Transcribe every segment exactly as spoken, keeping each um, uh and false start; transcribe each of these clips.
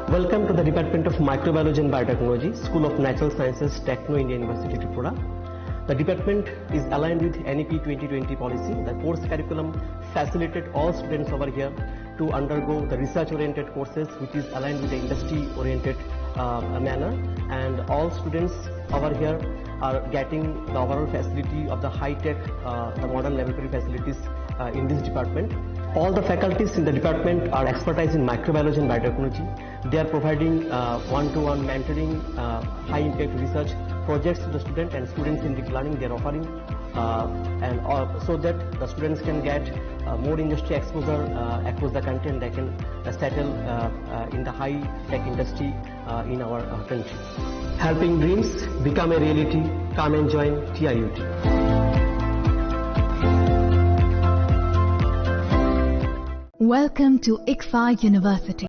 Welcome to the Department of Microbiology and Biotechnology, School of Natural Sciences, Techno India University, Tripura. The department is aligned with N E P twenty twenty policy. The course curriculum facilitate all students over here to undergo the research-oriented courses, which is aligned with the industry-oriented, uh, manner. And all students over here are getting the overall facility of the high-tech, uh, the modern laboratory facilities, uh, in this department. All the faculties in the department are expertise in microbiology and biotechnology. They are providing, uh, one-to-one mentoring, uh, high-impact research projects to the student and students-centric learning they are offering, uh, and, uh, so that the students can get, uh, more industry exposure, uh, across the country, and they can, uh, settle, uh, uh, in the high-tech industry, uh, in our, uh, country. Helping dreams become a reality. Come and join T I U T. Welcome to ICFAI University.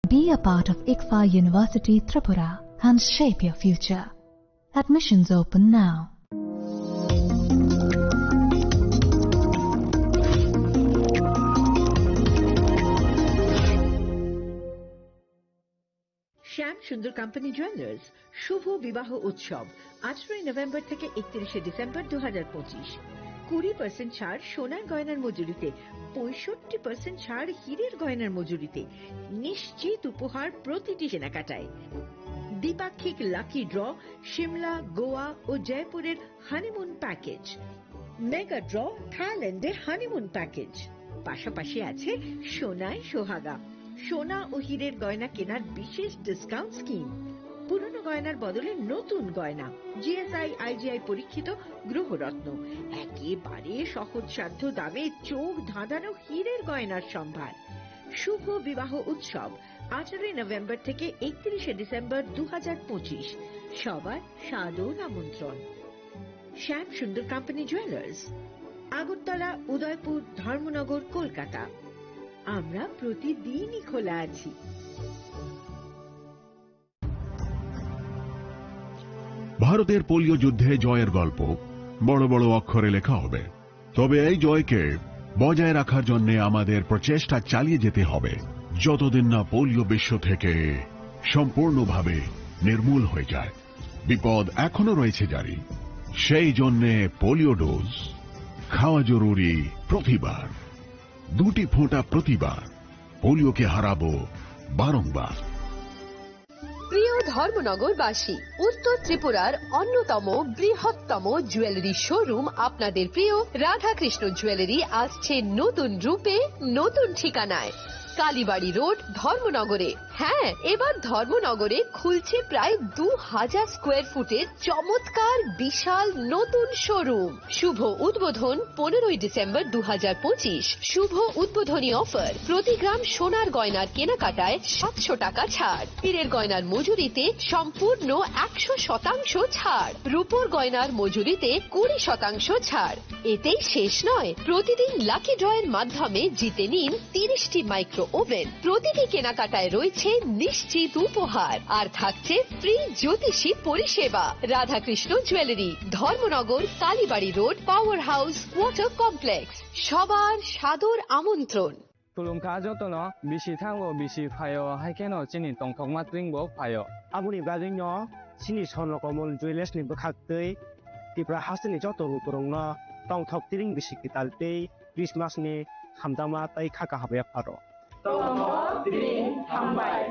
Be a part of ICFAI University Tripura and shape your future. Admissions open now. শ্যাম সুন্দর company jewellers শুভ বিবাহ উৎসব, আঠারোই নভেম্বর থেকে একত্রিশে ডিসেম্বর দু হাজার পঁচিশ। কুড়ি পার্সেন্ট ছাড় সোনার গয়নার মজুরিতে, পঁয়ষট্টি পার্সেন্ট ছাড় হীরের গয়নার মজুরিতে, নিশ্চিত উপহার প্রতিটি কেনাকাটায়। দ্বিপাক্ষিক লাকি ড্র সিমলা, গোয়া ও জয়পুরের হানিমুন প্যাকেজ, মেগা ড্র থাইল্যান্ডের হানিমুন প্যাকেজ, পাশাপাশি আছে সোনায় সোহাগা, সোনা ও হীরের গয়না কেনার বিশেষ ডিসকাউন্ট স্কিম, পুরনো গয়নার বদলে নতুন গয়না, জিএসআই আইজিআই পরীক্ষিত গ্রহরত্ন, একেবারে সহজসাধ্য দামে চোখ ধাঁধানো হীরের গয়নার সম্ভার। শুভ বিবাহ উৎসব, আঠারোই নভেম্বর থেকে একত্রিশে ডিসেম্বর দু হাজার পঁচিশ। সবার সাদর আমন্ত্রণ। শ্যাম সুন্দর কোম্পানি জুয়েলার্স, আগরতলা, উদয়পুর, ধর্মনগর, কলকাতা। আমরা প্রতিদিনই খোলা আছি। ভারতের পোলিও যুদ্ধে জয়ের গল্প বড় বড় অক্ষরে লেখা হবে, তবে এই জয়কে বজায় রাখার জন্য আমাদের প্রচেষ্টা চালিয়ে যেতে হবে, যতদিন না পোলিও বিশ্ব থেকে সম্পূর্ণভাবে নির্মূল হয়ে যায়। বিপদ এখনো রয়েছে জারি। সেই জন্যে পোলিও ডোজ খাওয়া জরুরি প্রতিবার, দুটি ফোঁটা প্রতিবার। পোলিওকে হারাবো বারংবার। প্রিয় ধর্মনগরবাসী, উত্তর ত্রিপুরার অন্যতম বৃহত্তম জুয়েলারি শোরুম আপনাদের প্রিয় রাধাকৃষ্ণ জুয়েলারি আসছে নতুন রূপে, নতুন ঠিকানায়। কালীবাড়ি রোড, ধর্মনগরে। হ্যাঁ, এবার ধর্মনগরে খুলছে প্রায় দু হাজার স্কোয়ার ফুটের চমৎকার বিশাল নতুন শোরুম। শুভ উদ্বোধন পনেরোই ডিসেম্বর দু হাজার পঁচিশ। শুভ উদ্বোধনী অফার, প্রতি গ্রাম সোনার গয়নার কেনাকাটায় সাতশো টাকা ছাড়, হীরের গয়নার মজুরিতে সম্পূর্ণ একশো শতাংশ ছাড়, রূপোর গয়নার মজুরিতে কুড়ি শতাংশ ছাড়। এতেই শেষ নয়, প্রতিদিন লাকি ড্রয়ের মাধ্যমে জিতে নিন তিরিশটি মাইক্রো ওভেন। প্রতিটি কেনাকাটায় রয়েছে নিশ্চিত উপহার, আর থাকছে ফ্রি জ্যোতিষী পরিষেবা। Radhakrishna jewellery, Dharmanagar, Kalibari road, power house, water complex. সবার সাদর আমন্ত্রণ। Khulumkha jotono, bisi thango, bisi phaio, hai kheno chini tongthokma tring bo phaio. Aboni bagwino chini Swarnakamol Jewellers ni bwkhaktwi Tripura hasteni joto lukurokno tongthok tring bisi kwtal tei Christmas ni hamjakma tei kha kaham yapharo. Tongthok tring hambai.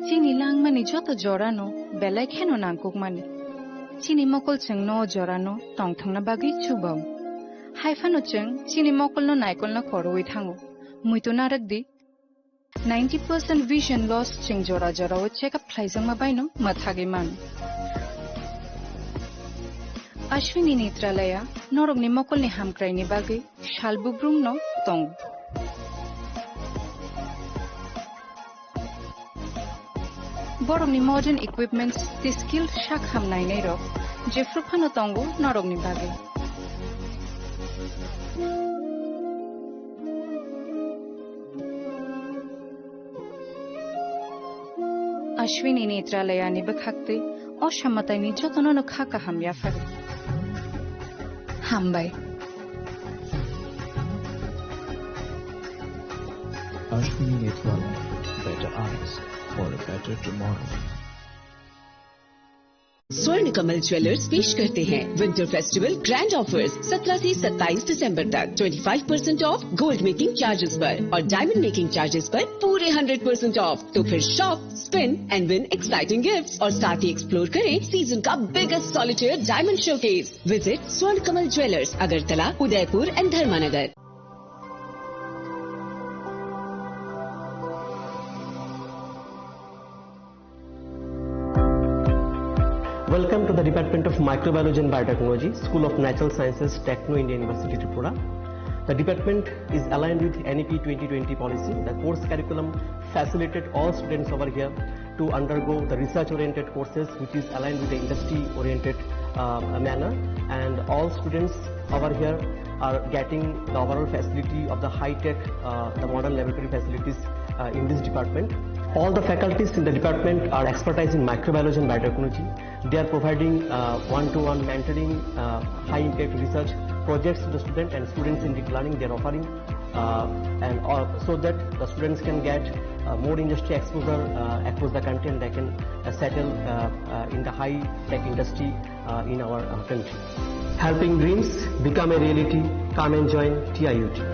Chini langmani joto jorano belai kheno nangkukmani. Chini mokol chwngno o jorano tongthokna bagwi chubao. Haiphano chwng chini mokolno naikolno khorwi thango. Muitu narwk di. Ninety percent vision loss chwng jora jorao check up khlaijakma baino mwthagwi mano. Ashwini Netralaya norokni mokolni hamkraini bagwi sal bubrumno tongo. Borokni modern equipments tei skilled sak ham nainairok jephru phano tongo norokni bagwi. Ashwini Netralaya ni bwkhaktwi o samataini jotono no kha kaham yapharo. Hambai. Ashwini Netralaya, better eyes for a better tomorrow. स्वर्ण कमल ज्वेलर्स पेश करते हैं winter festival grand offers. सत्रह से सत्ताईस दिसंबर तक twenty five percent of gold making charges पर और डायमंड मेकिंग चार्जेस पर पूरे हंड्रेड परसेंट ऑफ। तो फिर shop, spin and win exciting gifts और साथ ही एक्सप्लोर करें सीजन का biggest solitaire diamond showcase. Visit स्वर्ण कमल ज्वेलर्स, अगरतला, उदयपुर एंड धर्मानगर। Welcome to the Department of Microbiology and Biotechnology, School of Natural Sciences, Techno India University, Tripura. The department is aligned with N E P twenty twenty policy. The course curriculum facilitate all students over here to undergo the research-oriented courses, which is aligned with the industry-oriented, uh, manner. And all students over here are getting the overall facility of the high-tech, uh, the modern laboratory facilities, uh, in this department. All the faculties in the department are expertise in microbiology and biotechnology. They are providing, uh, one-to-one mentoring, uh, high-impact research projects to the student and students-centric learning they are offering, uh, and, uh, so that the students can get, uh, more industry exposure, uh, across the country, and they can, uh, settle, uh, uh, in the high-tech industry, uh, in our, uh, country. Helping dreams become a reality. Come and join T I U T.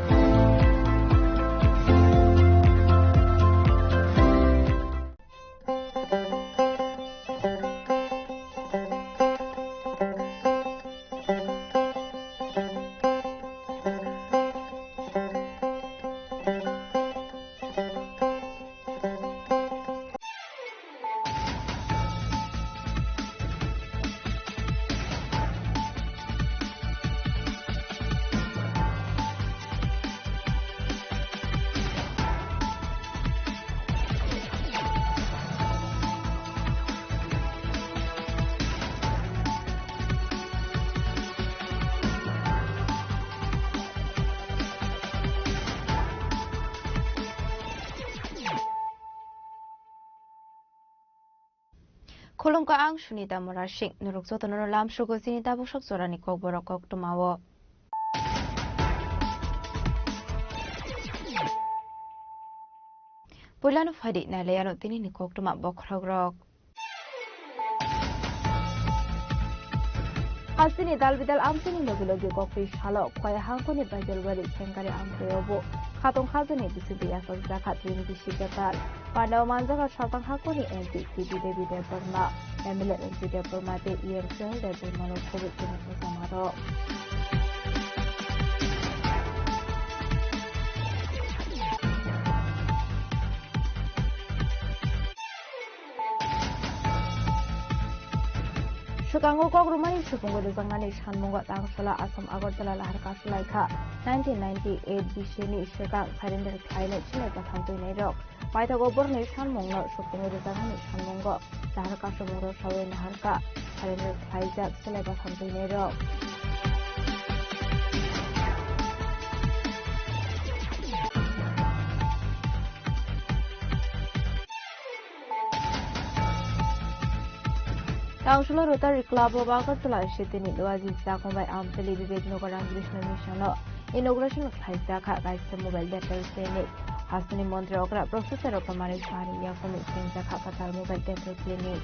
Khulumkha, ang Sunita Murasing. Norok jotono lamsogo chini tabuk sok jorani kokborok koktwmao. Puilano phaidi nailaiano tinini koktwma bokhorokrok. Hasteni dalbidal amchaini logi logi koktwi salo Khowai hangkoni Baijalbari Sengkari amchaio bo khatong khajani bisingtwi yachakjakha tring bisi kwtal. Pandao manjak saltang hangkoni M P Kriti Devi Debbarma, M L A Ranjit Debbarma tei E M Sohel Debbarmano khobwi tini bwskango. Swkango kok rwmani supungo rwjaknani sanmungo tangsola Assam Agartala lahar kasulaikha nineteen ninety-eight bisini swkang surrender khlainai chini bathang twinairok. Paithago borokni sanmungno supungo rwjaknani sanmungo lahar kasumung rwsawi naharkha surrender khlaijak chini bathang twinairok. Tangsulo Rotary Club of Agartala City ni Luaji Chakma bai Amchali Vivek Nagar Ramakrishna Mission no inauguration khlaijak kha kaisa mobile dental clinic. Hasteni montri okra Professor Rotto Mani Sahani yaphangni chengjakha kwtal mobile dental clinic.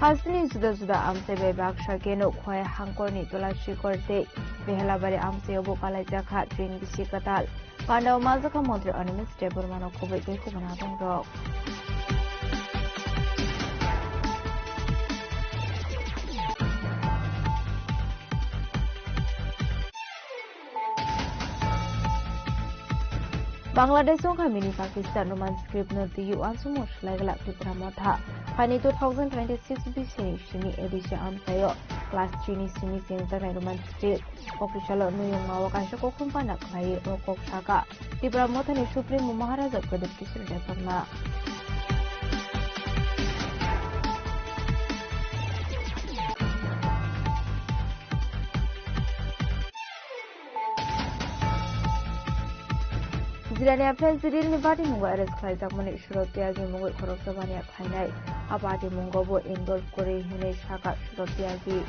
Hasteni juda juda amchai bai baksa keno Khowai hangkorni Tulashikor tei Behelabari amchaio bo kalaijak kha tring bisi kwtal. Pandao manjakha montri Animesh Debbarmano khobwi tei kubun adongrok. Bangladesh wngkha mini Pakistan, Roman script no twiwi uansukmung swlaiglak Tipra Motha. Phaini two thousand twenty-six bisini simi A D C amchaio class three ni simi chengjaknai Roman script. Kok twisalo nuyungmao kaisa kokhum pana khlaiwi o kok saka. Tipra Mothani Supremo Maharaja Pradyut Kishore Debbarma. Jilani Apple Jiril ni bati mungo arrest khlaijakmani Surat Tyagi mungwi khoroksa baniya khlainai. A bati mungo bo involve kwrwi hwnwi saka Surat Tyagi.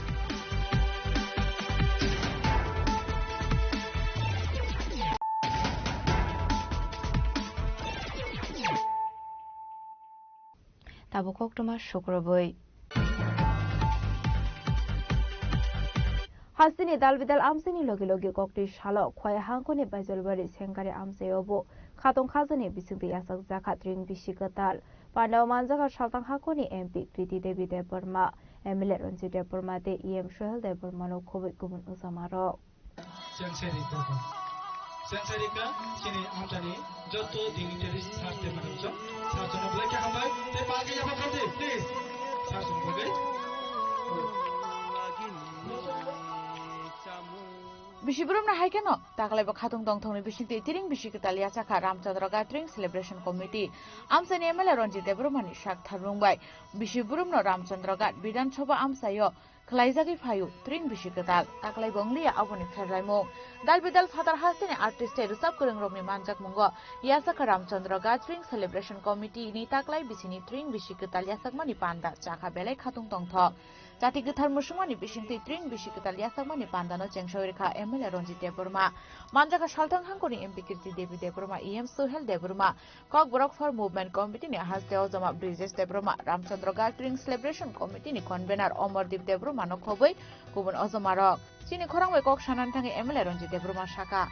Tabuk koktwma sukrubwi. Hasteni dalbidal amchaini logi logi koktwi salo Khowai hangkoni Baijalbari Sengkari amchaio bo khatong khajani bisingtwi yachakjakha tring bisi kwtal. Pandao manjakha saltang hangkoni M P Kriti Devi Debbarma, M L A Ranjit Debbarma tei E M Sohel Debbarmano khobwi kubun wngjakmarok. Chengserika. Chengserika, chini amchani joto dignitaries sir tei madam sir, sir jono belai khe hambai, tei bagwi yapha khaldi, please. Sir jono bagwi. Bisi boromno hai kheno, taklaibo khatung tongthokni bisingtwi tring bisi kwtal yachakha Ramchandra Ghat Tring Celebration Committee. Amchaini M L A Ranjit Debbarmani sak tharmung bai bisi boromno Ramchandra Ghat Bidhan Sabha amchaio khlaijagwi phaio tring bisi kwtal, taklai bo wngliya aboni pherlaimung. Dal bidal phatar hasteni artist tei rwchap kwrwngrokni manjakmungo yachakha Ramchandra Ghat Tring Celebration Committee ni taklai bisini tring bisi kwtal yachakmani panda chakha belai khatung tongthok. Jati kwthar mwswngmani bisingtwi tring bisi kwtal yachakmani pandano chengsawi rwkha M L A Ranjit Debbarma. Manjakha salthang hangkoni M P Kirti Devi Debbarma, E M Sohel Debbarma, Kokborok for Movement Committee ni haste Ojoma Brijesh Debbarma, Ramchandra Ghat Tring Celebration Committee ni convener Omordeep Debbarma no khobwi kubun ojomarok. Chini khorang bai kok sanani thangwi M L A Ranjit Debbarma saka.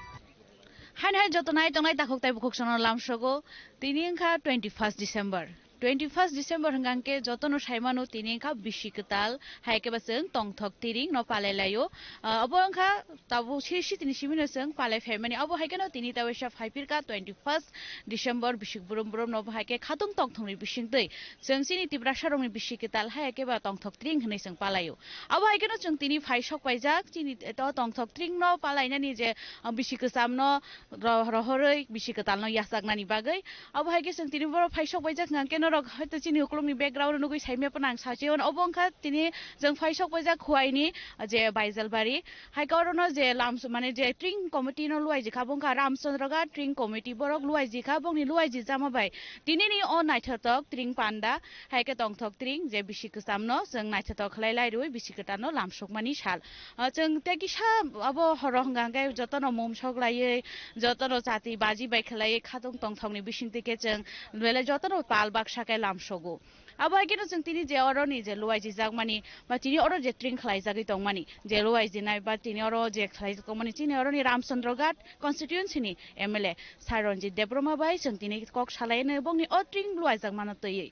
Haino hai joto nai tongnai takhuk tei bukhuk sono lamsogo. Tini wngkha twenty first December. Twenty first December hwnkha hwnkhe jotono saimano tini wngkha bisi kwtal, hai khe ba chwng tongthok tiring no palai laio. Ah, obo wngkha tabuk siri sitini simino chwng palai phaimani. Obo hai kheno tini ta waisa phai phirkha twenty first December bisik brum brum no bo hai khe khatung tongthokni bisingtwi chwng chini Tiprasa rokni bisi kwtal hai khe ba tongthok tring hwnwi chwng palaio. Abo hai kheno chwng tini phai sok paijak chini to tongthok tring no palainani je, ah, bisi kwcham no ro-, rohorwi bisi kwtal no yachaknani bagwi. Abo hai khe chwng tini boro phai sok paijak hwnkha khe no Rok hoito chini ukulukni background nugui saimya phano ang sachi ono. Obo wngkha tini chwng phai sok paijak Khuaini je Baijalbari. Hai khe orono je lams-, mane je tring committee no luaijikha, bo wngkha Ramchandra Ghat tring committee, borok luaijikha, bongni luaijijama bai tinini o naithotok tring panda, hai khe tongthok tring je bisi kwchamno chwng naithotok khlai lai rwi bisi kwtalno lamsokmani sal. Ah, chwng tei kisa abo horo hwnka hwnkhe jotono mum sok laiwi, jotono chati baji bai khlaiwi khatung tongthokni bisingtwi khe chwng belai jotono pal baksa khe lamsogo. Abo hai kheno chwng tini je oroni je luaiji jakmani ba tini oro je tring khlaijagwi tongmani, je luaijinai ba tini oro je khlaijak tongmani, chini oroni Ramchandra Ghat constituency ni M L A Sir Ranjit Debbarma bai chwng tini kok salaino bongni o tring luaijakmano twiwi.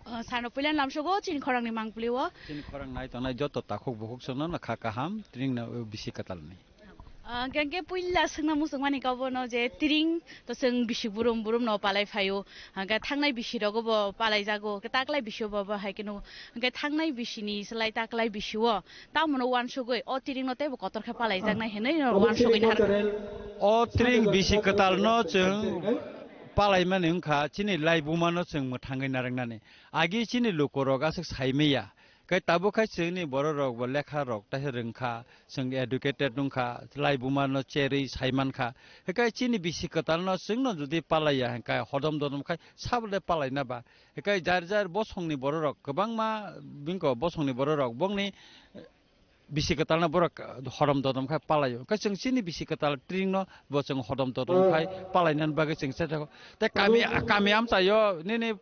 Ah, sano puila lamsogo chini khorangni mangpilio. Chini khorang nai tongnai joto takhuk bukhuk chwngno no kha kaham, tring no bisi kwtalni. Ah, hwnkhe puila swngna muchungmani khe obono je tring to chwng bisi burum burum no palai phaio. Hwnkhe thangnai bisi rogo bo palai jago, hwnkhe taklai bisi bo bo hai kheno, hwnkhe thangnai bisi ni slai taklai bisi o tamono wansugwi o tring no teibo kotor khe palai jaknai hinwi no wansugwi narwkha. O tring bisi kwtal no chwng palaimani wngkha chini laibuma no chwng mwthangwi narwknani. Agi chini lukorok aswk saimaya. Kai tabuk khai chwngni bororok bo lekha rok taisa rwngkha, chwng educated wngkha, laibuma no cherwi saimankha. Hikai chini bisi kwtal no chwngno jodi palaiya hinkhe hodom dodom khai sabole palaina ba. Hikai jar jar bosongni bororok kwbangma bingko bosongni bororok bongni bisi kwtalno borok hodom dodom khe palaio. Khe chwng chini bisi kwtal tringno bo chwng hodom dodom khai palainani bagwi chwng chajak. Tei kami, kami amchaio nini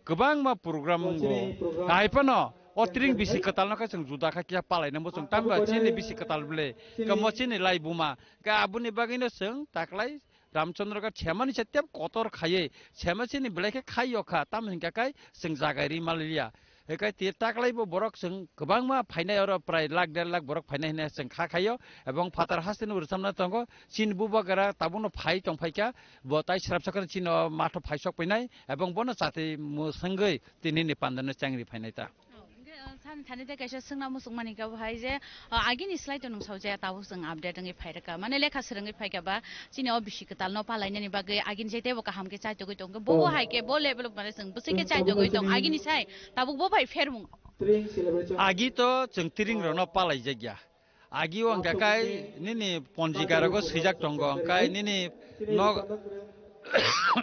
kwbangma program wngo. Hai phano o tring bisi kwtalno khe chwng juda khe kiya palainani bo chwng. Tamni ba chini bisi kwtal ble, kamo chini laibuma. Khe aboni bagwino chwng taklai Ramchandra Ghat semani se tep kotor khaiwi, sema chini belai khe khai yokha, tamo hinkha kai chwng jagai ri maliya. Hikai te taklai bo borok chwng kwbangma phainai, oro prai lakh der lakh borok phainai hinwi chwng kha khaio, ebong phatar hasteni bo rwchapna tongo, chini bubagra tabukno phai tong phaikha, bo tai srapsa kheno chini o matho phai sok painai, ebong bono chati mwswngwi tinini pandano chengri phainai ta. Oh, hwnkhe, uh, sani thani tei kaisa swngna muchungmani khe bo hai je, uh, agini slai to nwng saujaya tabuk chwng update wngwi phai rwkha. Mane lekha swrwngwi phaikha ba, chini o bisi kwtal no palainani bagwi agini je teibo kaham khe chaitogwi tongkha. Bobo hai khe bo level mane chwng bwswk khe chaitogwi tong. Agini sai tabuk bo bai phermung. Agi to chwng tring rokno palaijakya. Agi o hwnkha kai nini ponjika rogo swijak tongo, hwnkhe nini nok,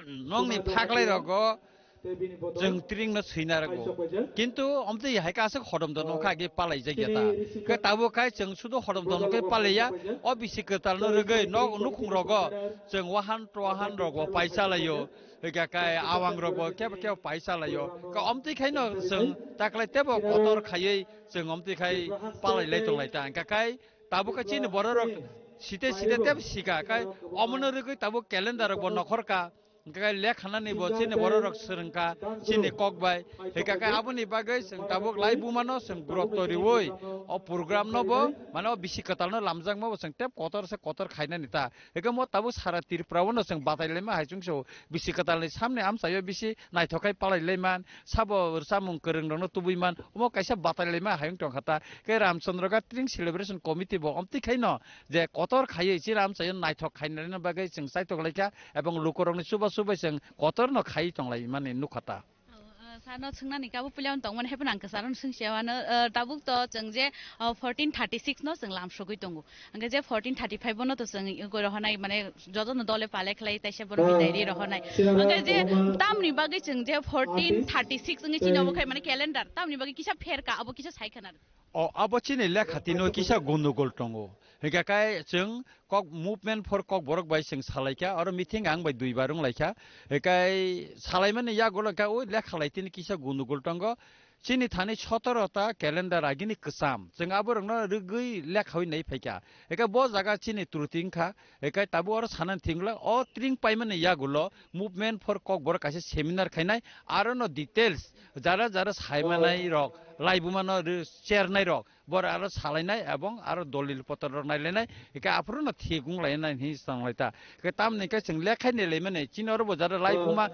nokni phaklai rogo chwng tring no swina rwgo. Kintu omtwi hai khe aswk hodom dono kha agi palai jak ya ta. Khe tabuk khai chwng sudu hodom dono khe palaiya, o bisi kwtal no rwgwi nok nukhung rogo chwng wahan twahan rogo paisa laio. Hwnkha kai awang rogo kebo kebo paisa laio. Khe omtwi khai no chwng taklai tebo kotor khaiwi chwng omtwi khai palai lai tong lai ta. Hwnkha kai tabuk khe chini borok rok site site tebo sika kai omono rwgwi tabuk calendar rok bo nokhor ka. Hwnkhe lekhanani bo chini borok rok swrwngkha chini kok bai. Hwnkhe khe aboni bagwi chwng tabuk laibumano chwng gurokto riwi o program no bo, mane o bisi kwtal no lamjakma bo chwng tep kotor se kotor khainani ta. Hwnkhe mo tabuk sara Tripura o no chwng batai laima hai chwng se o bisi kwtal ni samni amchaio bisi naithok khai palai laiman, sabo rwchapmung kwrwng rok no tubui man, omo kaisa batai laima hai wng tong kha ta. Khe Ramchandra Ghat Tring Celebration Committee bo omtwi khai no je kotor khaiwi chini amchaio naithok khainani bagwi chwng chaitok laikha. Ebong lukurokni chubachu bai chwng kotorno khaiwi tonglaimani nukha ta. Oh, uh, sano swngnani kabo puila tongmani hai phano ang kwcharo swngsi mano, uh, tabuk to chwng je, uh, fourteen thirty six no chwng lamsogwi tongo. Hwnkhe je fourteen thirty five bono to chwng goi rohonai, mane jotono dole pale khlai taisa borok bidai ri rohonai. Hwnkhe je tamni bagwi chwng je fourteen thirty six wngwi chini obo khai mane calendar tamni bagwi kisa pherka abo kisa sai khana. O, abo chini lekha tino kisa gondogol tongo. Hingkha kai chwng kok movement for Kokborok bai chwng salaikha, oro meeting ang bai duibar wnglaikha. Hingkha salaimani yagulo hingkha o lekha lai tini kisa gondogol tongo. Chini thani sotoro ta calendar agini kwcham. Chwng aborokno rwgwi lekhawi nai phaikha. Hingkha bo jaga chini truti wngkha. Hingkha tabuk oro sanani thwngla o tring paimani yagulo Movement for Kokborok kaisa seminar khainai, arono details jara jara saimanai rok, laibuma no ri-, chernai rok, bor aro salainai, ebong aro dolil potor rok nailainai, eke aphuru no thik wng lainai hinwi sanglai ta. Eke tamni khe chwng lekhai nailaimani, chini oro bo jara laibuma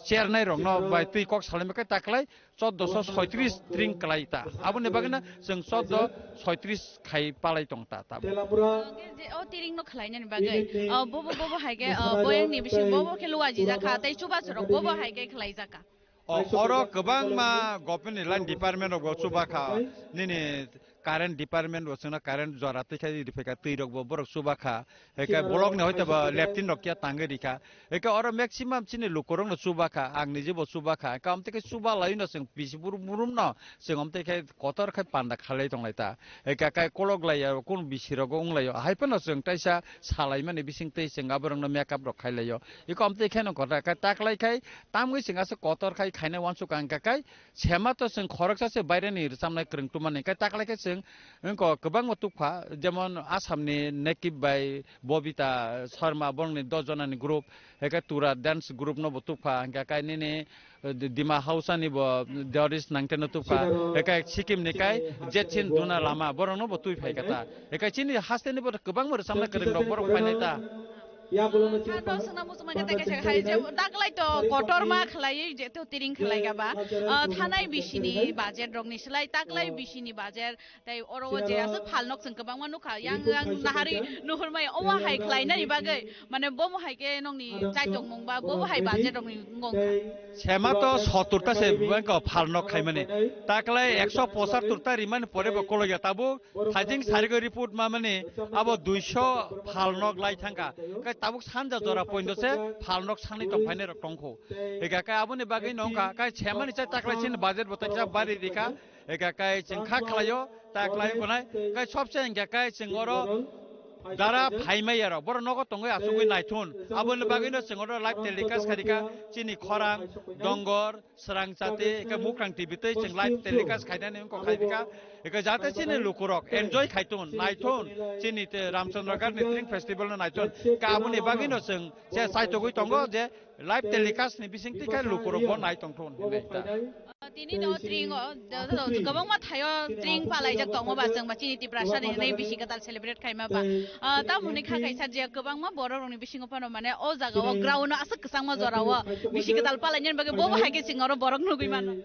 chernai rok no bai twi kok salaima khe taklai choddo so soitris tring klai ta. Aboni bagwi no chwng choddo soitris khai palai tong ta, ta. Hwnkhe je o tiring no khlainani bagwi, o, bobo, bobo hai khe, o, boyang ni bising bobo khe luaji jakha, tei chubachu rok bobo hai khe khlai jakha. O, oro kwbangma government ni line department rok bo chuba kha, nini current department bo chwngno current jora twi kha, riphaikha twi rok bo borok chuba kha, eke block ni hoito ba leptin rok kya tangwi rikha, eke oro maximum chini lukurok no chuba kha, ang nije bo chuba kha, eke amtwi khe chuba laino chwng bisi burum burum no chwng amtwi khe kotor khe panda khalai tonglai ta, eke kai kolok lai ya kun bisi rogo wng lai o, hai phano chwng taisa salaimani bising twi chwng aborok no makeup rok khai lai o, eko amtwi khe no kotor khe taklai khai Tamgwi chwng aswk kotor khai khaina uansuk ang kha kai, sema to chwng khoroksa se baireni rwchapnai kwrwng tumani, kai taklai khe chwng wngkha kwbangma tukpha, jemon Assamni Nekip bai Bobita Sharma, borokni dos jonani group, hai khe Tura dance group no bo tukpha, hwnkha kai nini, eh, Di-, Dima Hausani bo Doris Nangte no tukpha, hai khe Sikkim ni kai Jetsin Duna Lama, borok no bo twi phai kha ta, hai khe chini haste ni bo kwbangma rwchapnai kwrwng rok borok phainai ta. Yakolono chini Ano swnam muchungma khe tei kaisa hai je daklai to kotorma khlaiwi je to tiring khlai gaba. Ah, thanai bisini budget rokni slai taklai bisini budget tei oro o je aswk phalnok chwng kwbangma nukha. Yang, yang nahari nuhurmai omo hai khlainani bagwi, mane bomo hai khe nokni chaitokmung ba bobo hai budget rokni wngkha. Sema to sottur ta se bangko phalnok khaimani. Taklai ekso pochattor ta rimani pore bo kologya tabuk. Thaijing sarigwi report ma mani abo duiso phalnok lai thangkha. Kai tabuk sanja jora poindo se phalnok sangnwi tongphainai rok tongkho. Ega kai aboni bagwi no wngkha, kai semani chai taklai chini budget bo taisa bari rikha. Ega kai chwng kha khlaio, taklai wngkha nai. Kai sobse hingkha kai chwng oro dara phaimai aro, borok nogo tongwi asugwi naithun. Aboni bagwi no chwng oro live telecast kharikha, chini khorang, dongor, Srang chati, eke Mukrang T V tei chwng live telecast khainani wngkha khai bikha. Eke jate chini lukurok enjoy khaithun, naithun, chini te Ramchandra Ghat ni Tring Festival no naithun. Ka aboni bagwi no chwng che saitogwi tongo je live telecast ni bising twi khai lukurok bo nai tongthun hinwi ta. Ah, tini no tring o, do, do, do, kwbangma thaio tring palaijak tongo ba chwng ba chini Tiprasa ni hinwi bisi kwtal celebrate khaima ba. Ah, tamo hwnwi kha kaisa je kwbangma borok rokni bisingo phano mane o jaga o ground o aswk kwchangma jora o bisi kwtal palainani bagwi bobo hai khe chwng oro borok nugwi mano.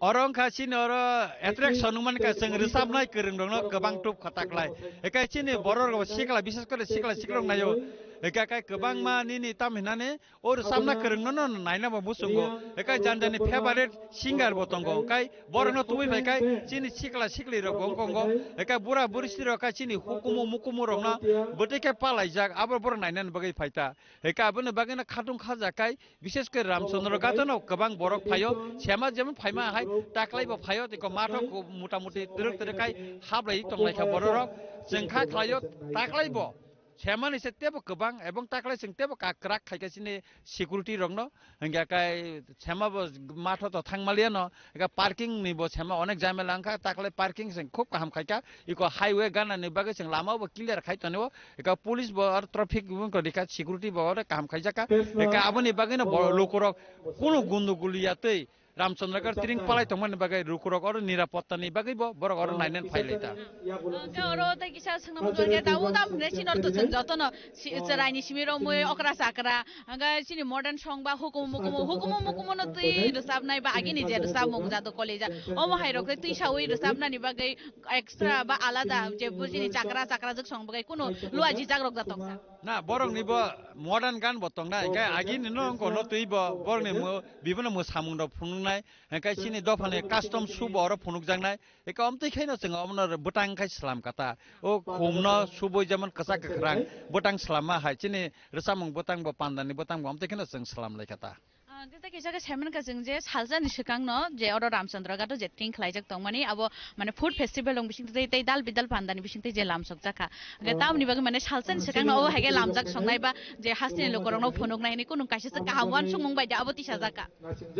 Oro wngkha chini oro attraction wngmani kha chwng rwchapnai kwrwng rokno kwbang tup kha taklai. Ekai chini borok rok sikla, bises kore sikla siklok naio. Ekai kai kwbangma nini tam hinani o rwchapna kwrwngno no naina bo muchungo. Ekai jani jani favorite singer bo tongo. Kai borokno tubui bai kai chini sikla sikli rok bo wngkongo. Ekai bura buri siri rok kai chini hukumu mukumu rokno bwtwi khe palaijak abo borok nainani bagwi phaita. Heka aboni bagwino khatung khajakai, bishes khe Ramchandra Ghatano kwbang borok phaio, sema jemon phaima hai taklaibo phaio, tei ko matho ko mota moti twrwk twrwk kai hablai tonglaikha bororok, chwng kha khlaio taklaibo semani se tebo kwbang ebong taklai chwng tebo ka kwrak khaikha chini security rokno, hingya kai sema bo matho to thangmaliano, eka parking ni bo sema onek jamela wngkha, taklai parking chwng khub kaham khaikha, iko highway gana ni bagwi chwng lama bo clear khai tonio, eka police bo aro traffic bo wngkha rikha, security bo aro kaham khaijak kha, eka aboni bagwi no bo lukurok kunu gundugul ya tei Ramchandra Ghat tring palai tongmani bagwi lukurok oro nirapotta ni bagwi bo borok oro nainani phai lai ta. Hwnkhe oro tei kisa swngna muchung khe tabuk tamo hwnwi chini oro to chwng jotono si-, chwraini simi romwi okra chakra, hwnkhe chini modern song ba hukumu mukumu, hukumu mukumu no twi rwchapnai ba agini je rwchapmung jado koleja, omo hai rok tei twi sawi rwchapnani bagwi extra ba alada je bujini chakra chakra jwk song bagwi kunu luaji jak rok jatok sa. Na, borok ni bo modern gan bo tong na, hwnkhe agini no wngkha no twi bo borok ni mo-, bibono mwsamung rok phunuknai, hwnkhe chini dopha ni custom shoe bo oro phunukjaknai. Eka omtwi khaino chwng omono bwtang khai slam kata. O khumno subui jemon kwchak kwkhrang bwtang slamma hai chini rwchapmung bwtang bo pandani bwtang bo omtwi khaino chwng slam lai kata. Ah, hwnkhe tei kisa khe saimankha chwng je salsani swkangno je oro Ramchandra Ghat o je tring khlaijak tongmani abo mane food festival rok bisingtwi tei dal bidal pandani bisingtwi je lamsok jakha. Hwnkhe tamoni bagwi mane salsani swkangno obo hai khe lamjak songnai ba je hasteni lukurokno phunuknai hinwi kunu kaisa se kaham uansukmung bai de abo tisa jakha.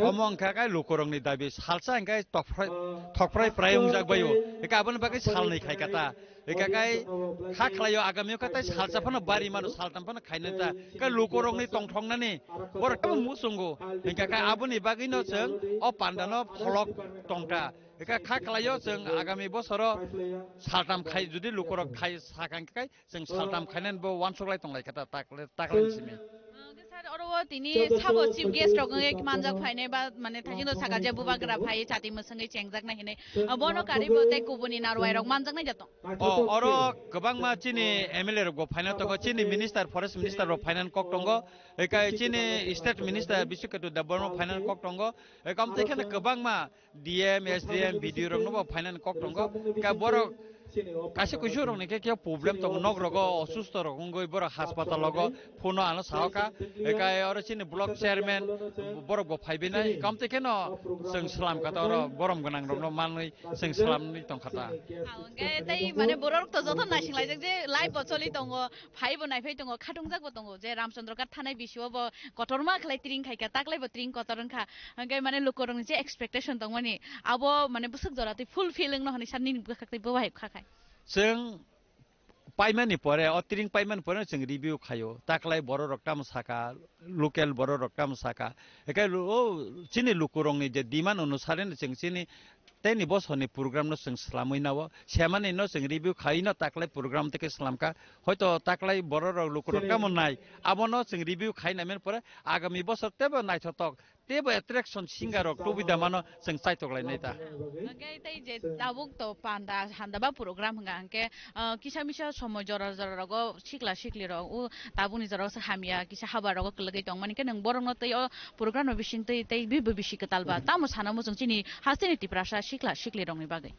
Omo wngkha khe lukurokni dabi salsa hwnkhe tokphrai, thokphrai prai wngjak baio. Hwnkhe aboni bagwi salnwi khai kata. Hwnkhe khe kha khlaio agamio khe tei salsa phano bari mano, saltham phano khaina ta. Khe lukurokni tongthoknani borok tamo muchungo. Hingkha khe aboni bagwino chwng o pandano pholok tongkha. Hingkha kha khlaio chwng agami bosoro saltam khai, jodi lukurok khai sakha hingkha khe chwng saltam khainani bo uansuk lai tong lai kha ta, tak-, taklai simi. Hwnkhe sir, oro o tini sabo chief guest rok wngwi manjak phainai ba, mane, thaiching do saka je bubagra phai chati mwswngwi chengjaknai hinwi. Bono karwi bo tei kubuni narwai rok manjaknai da tong. O, oro kwbangma chini M L A rok bo phaina tongo, chini minister, forest minister rok phainani kok tongo, ekai chini state minister Biswakhetu Debbarma phainani kok tongo, ekam tei kheno kwbangma D M, S D M, B D O rokno bo phainani kok tongo, ka borok kaisa kuisu rokni khe khe problem tongo, nok rogo osusto rok wngwi borok haspatal rogo phuno ano sahokha, ekai oro chini block chairman borok bo phaibainai, ekam tei kheno chwng swlam kha ta oro borom gwnang rokno manwi chwng swlamwi tongkha ta. Ah, hwnkhe tei mane borok to joto naising laijak je live bo choli tongo, phai bo naiphai tongo, khatungjak bo tongo je Ramchandra Ghat thanai bisio bo kotorma khlai tring khaikha, taklai bo tring kotor wngkha, hwnkhe mane lukurokni je expectation tongmani abo mane bwswk jora twi fulfill wngno hwnwi sa nini bwkhak twi bo bai kha khai. Chwng paimani pore, o tring paimani pore chwng review khaio, taklai bororok tamo saka, local bororok tamo saka. Ekai lu-, o chini lukurokni je demand onusare no chwng chini teni bosorni program no chwng swlamwi nao, semani no chwng review khai no taklai program tei khe swlamkha. Hoito taklai bororok lukurok tamo nai, abono chwng review khai naimani pore agami bosor teibo naithotok teibo attraction singer rok tubui da mano chwng chaitok lainai ta. Hwnkhe tei je tabuk to panda handa ba program hwnka hwnkhe, ah, kisa misa somoi jora jora rogo sikla sikli rok o tabukni jora o se hamya kisa haba rogo kwlwgwi tongmani khe nwng borokno tei o program no bising twi tei bibo bisi kwtal ba tamo sana muchung chini hasteni Tiprasa sikla sikli rokni bagwi.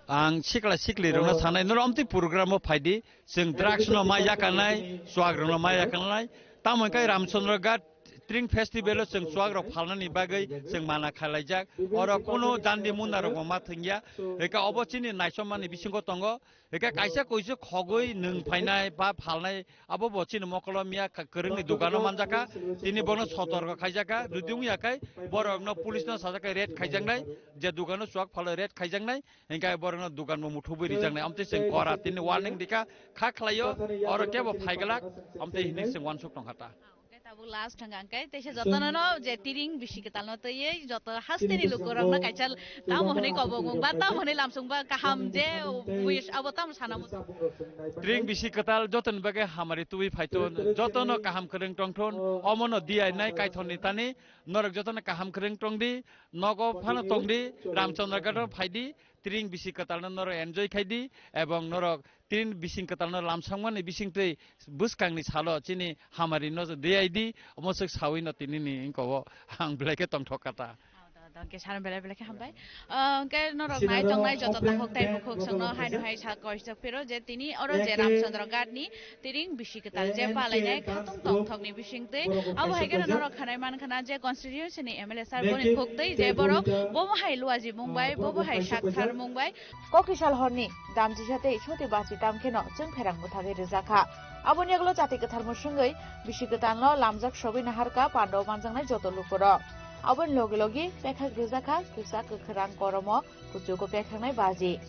Ang sikla sikli rokno sanai, noro amtwi program o phaidi, chwng drugs no ma yakarnai, chuak rokno ma yakarnai, tamo hwnkhe Ramchandra Ghat Tring Festival o chwng chuak rok phalnani bagwi chwng mana khlaijak, oro kunu dandi munda rok bo ma thwngya, eka obo chini naisomani bisingo tongo, eka kaisa koisu khogwi nwng phainai ba phalnai, abo bo chini mokolo miya ka-, kwrwngni dukano manjakha, tini bono sotorko khaijakha, jodi wngya khai borokno police no sajak khai raid khaijaknai, je dukano chuak phalo raid khaijaknai, Hingkhe borokno dukan bo muthubwi rijaknai, amtwi chwng kora tini warning dikha, kha khlaio, oro kebo phaiglak, amtwi hinwi chwng uansuk tongkha ta. Hwnkhe tabuk last thangkha, hwnkhe teisa jotono no je tiring bisi kwtalno twiwi joto hasteni lukurokno kaisa tamo hwnwi kobongmung ba tamo hwnwi lamsung ba kaham je wish abo tamo sana muchung. Tiring bisi kwtal jotoni bagwi hamari tubui phaithun, jotono kaham kwrwng tongthun, omono diyainai kaithorni tani, norok jotono kaham kwrwng tongdi, nogo phano tongdi, Ramchandra Ghat o phaidi, Tiring bisi kwtalno norok enjoy khai di, ebong norok tiring bising kwtalno lamsangmani bisingtwi bwskangni salo chini hamari no de ai di, omo swk sawi no tinini wngko o ang belai khe tongthok kha ta. Hwnkhe sano belai belai khe hambai. Ah, hwnkhe norok nai tongnai joto takhuk tei bukhuk chwngno haino hai sa koijak phiro je tini oro je Ramchandra Ghat ni Tiring bisi kwtal je palainai khatung tongthokni bisingtwi. Abo hai kheno norok khanai man khana je constituency ni M L A sir boni phuktwi je borok bobo hai luaji mung bai, bobo hai sakthar mung bai. Kokisal horni damjisa tei soti bachi tam kheno chwng pherang bwthagwi rwjakha. Aboni yagulo chati kwthar mwswngwi bisi kwtalno lamjak sogwi naharkha pandao manjaknai joto lukurok. Aboni logi logi pekhak rwjakha kwchak kwkhrang koromo kuchugo pekhangnai baji.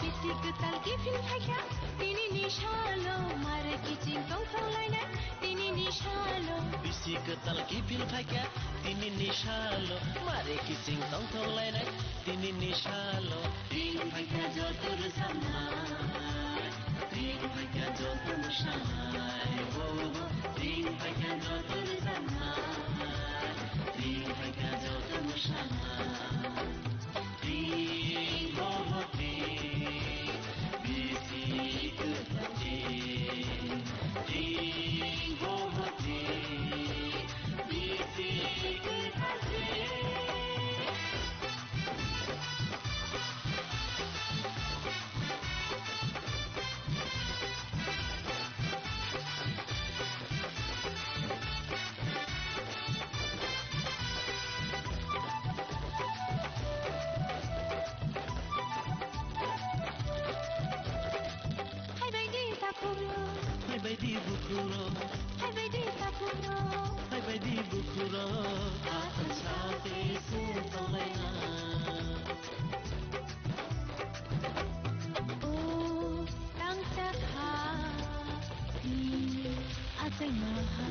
Bisi kwtal kiphil phaikha, tinini salo, mare kiching tongthok lainai, tinini salo. Bisi kwtal kiphil phaikha, tinini salo, mare kiching tongthok lainai, tinini salo. Ting phaikha joto rwchapnai, ting phaikha joto mwsanai, oh, ting phaikha joto rwchapnai, ting phaikha joto mwsanai. Phaibaidi takhukno, phaibaidi bukhukno, phaibaidi takhukno, phaibaidi bukhukno, aswk saote se tonglaina. O tangsa kha, ni achaima ha.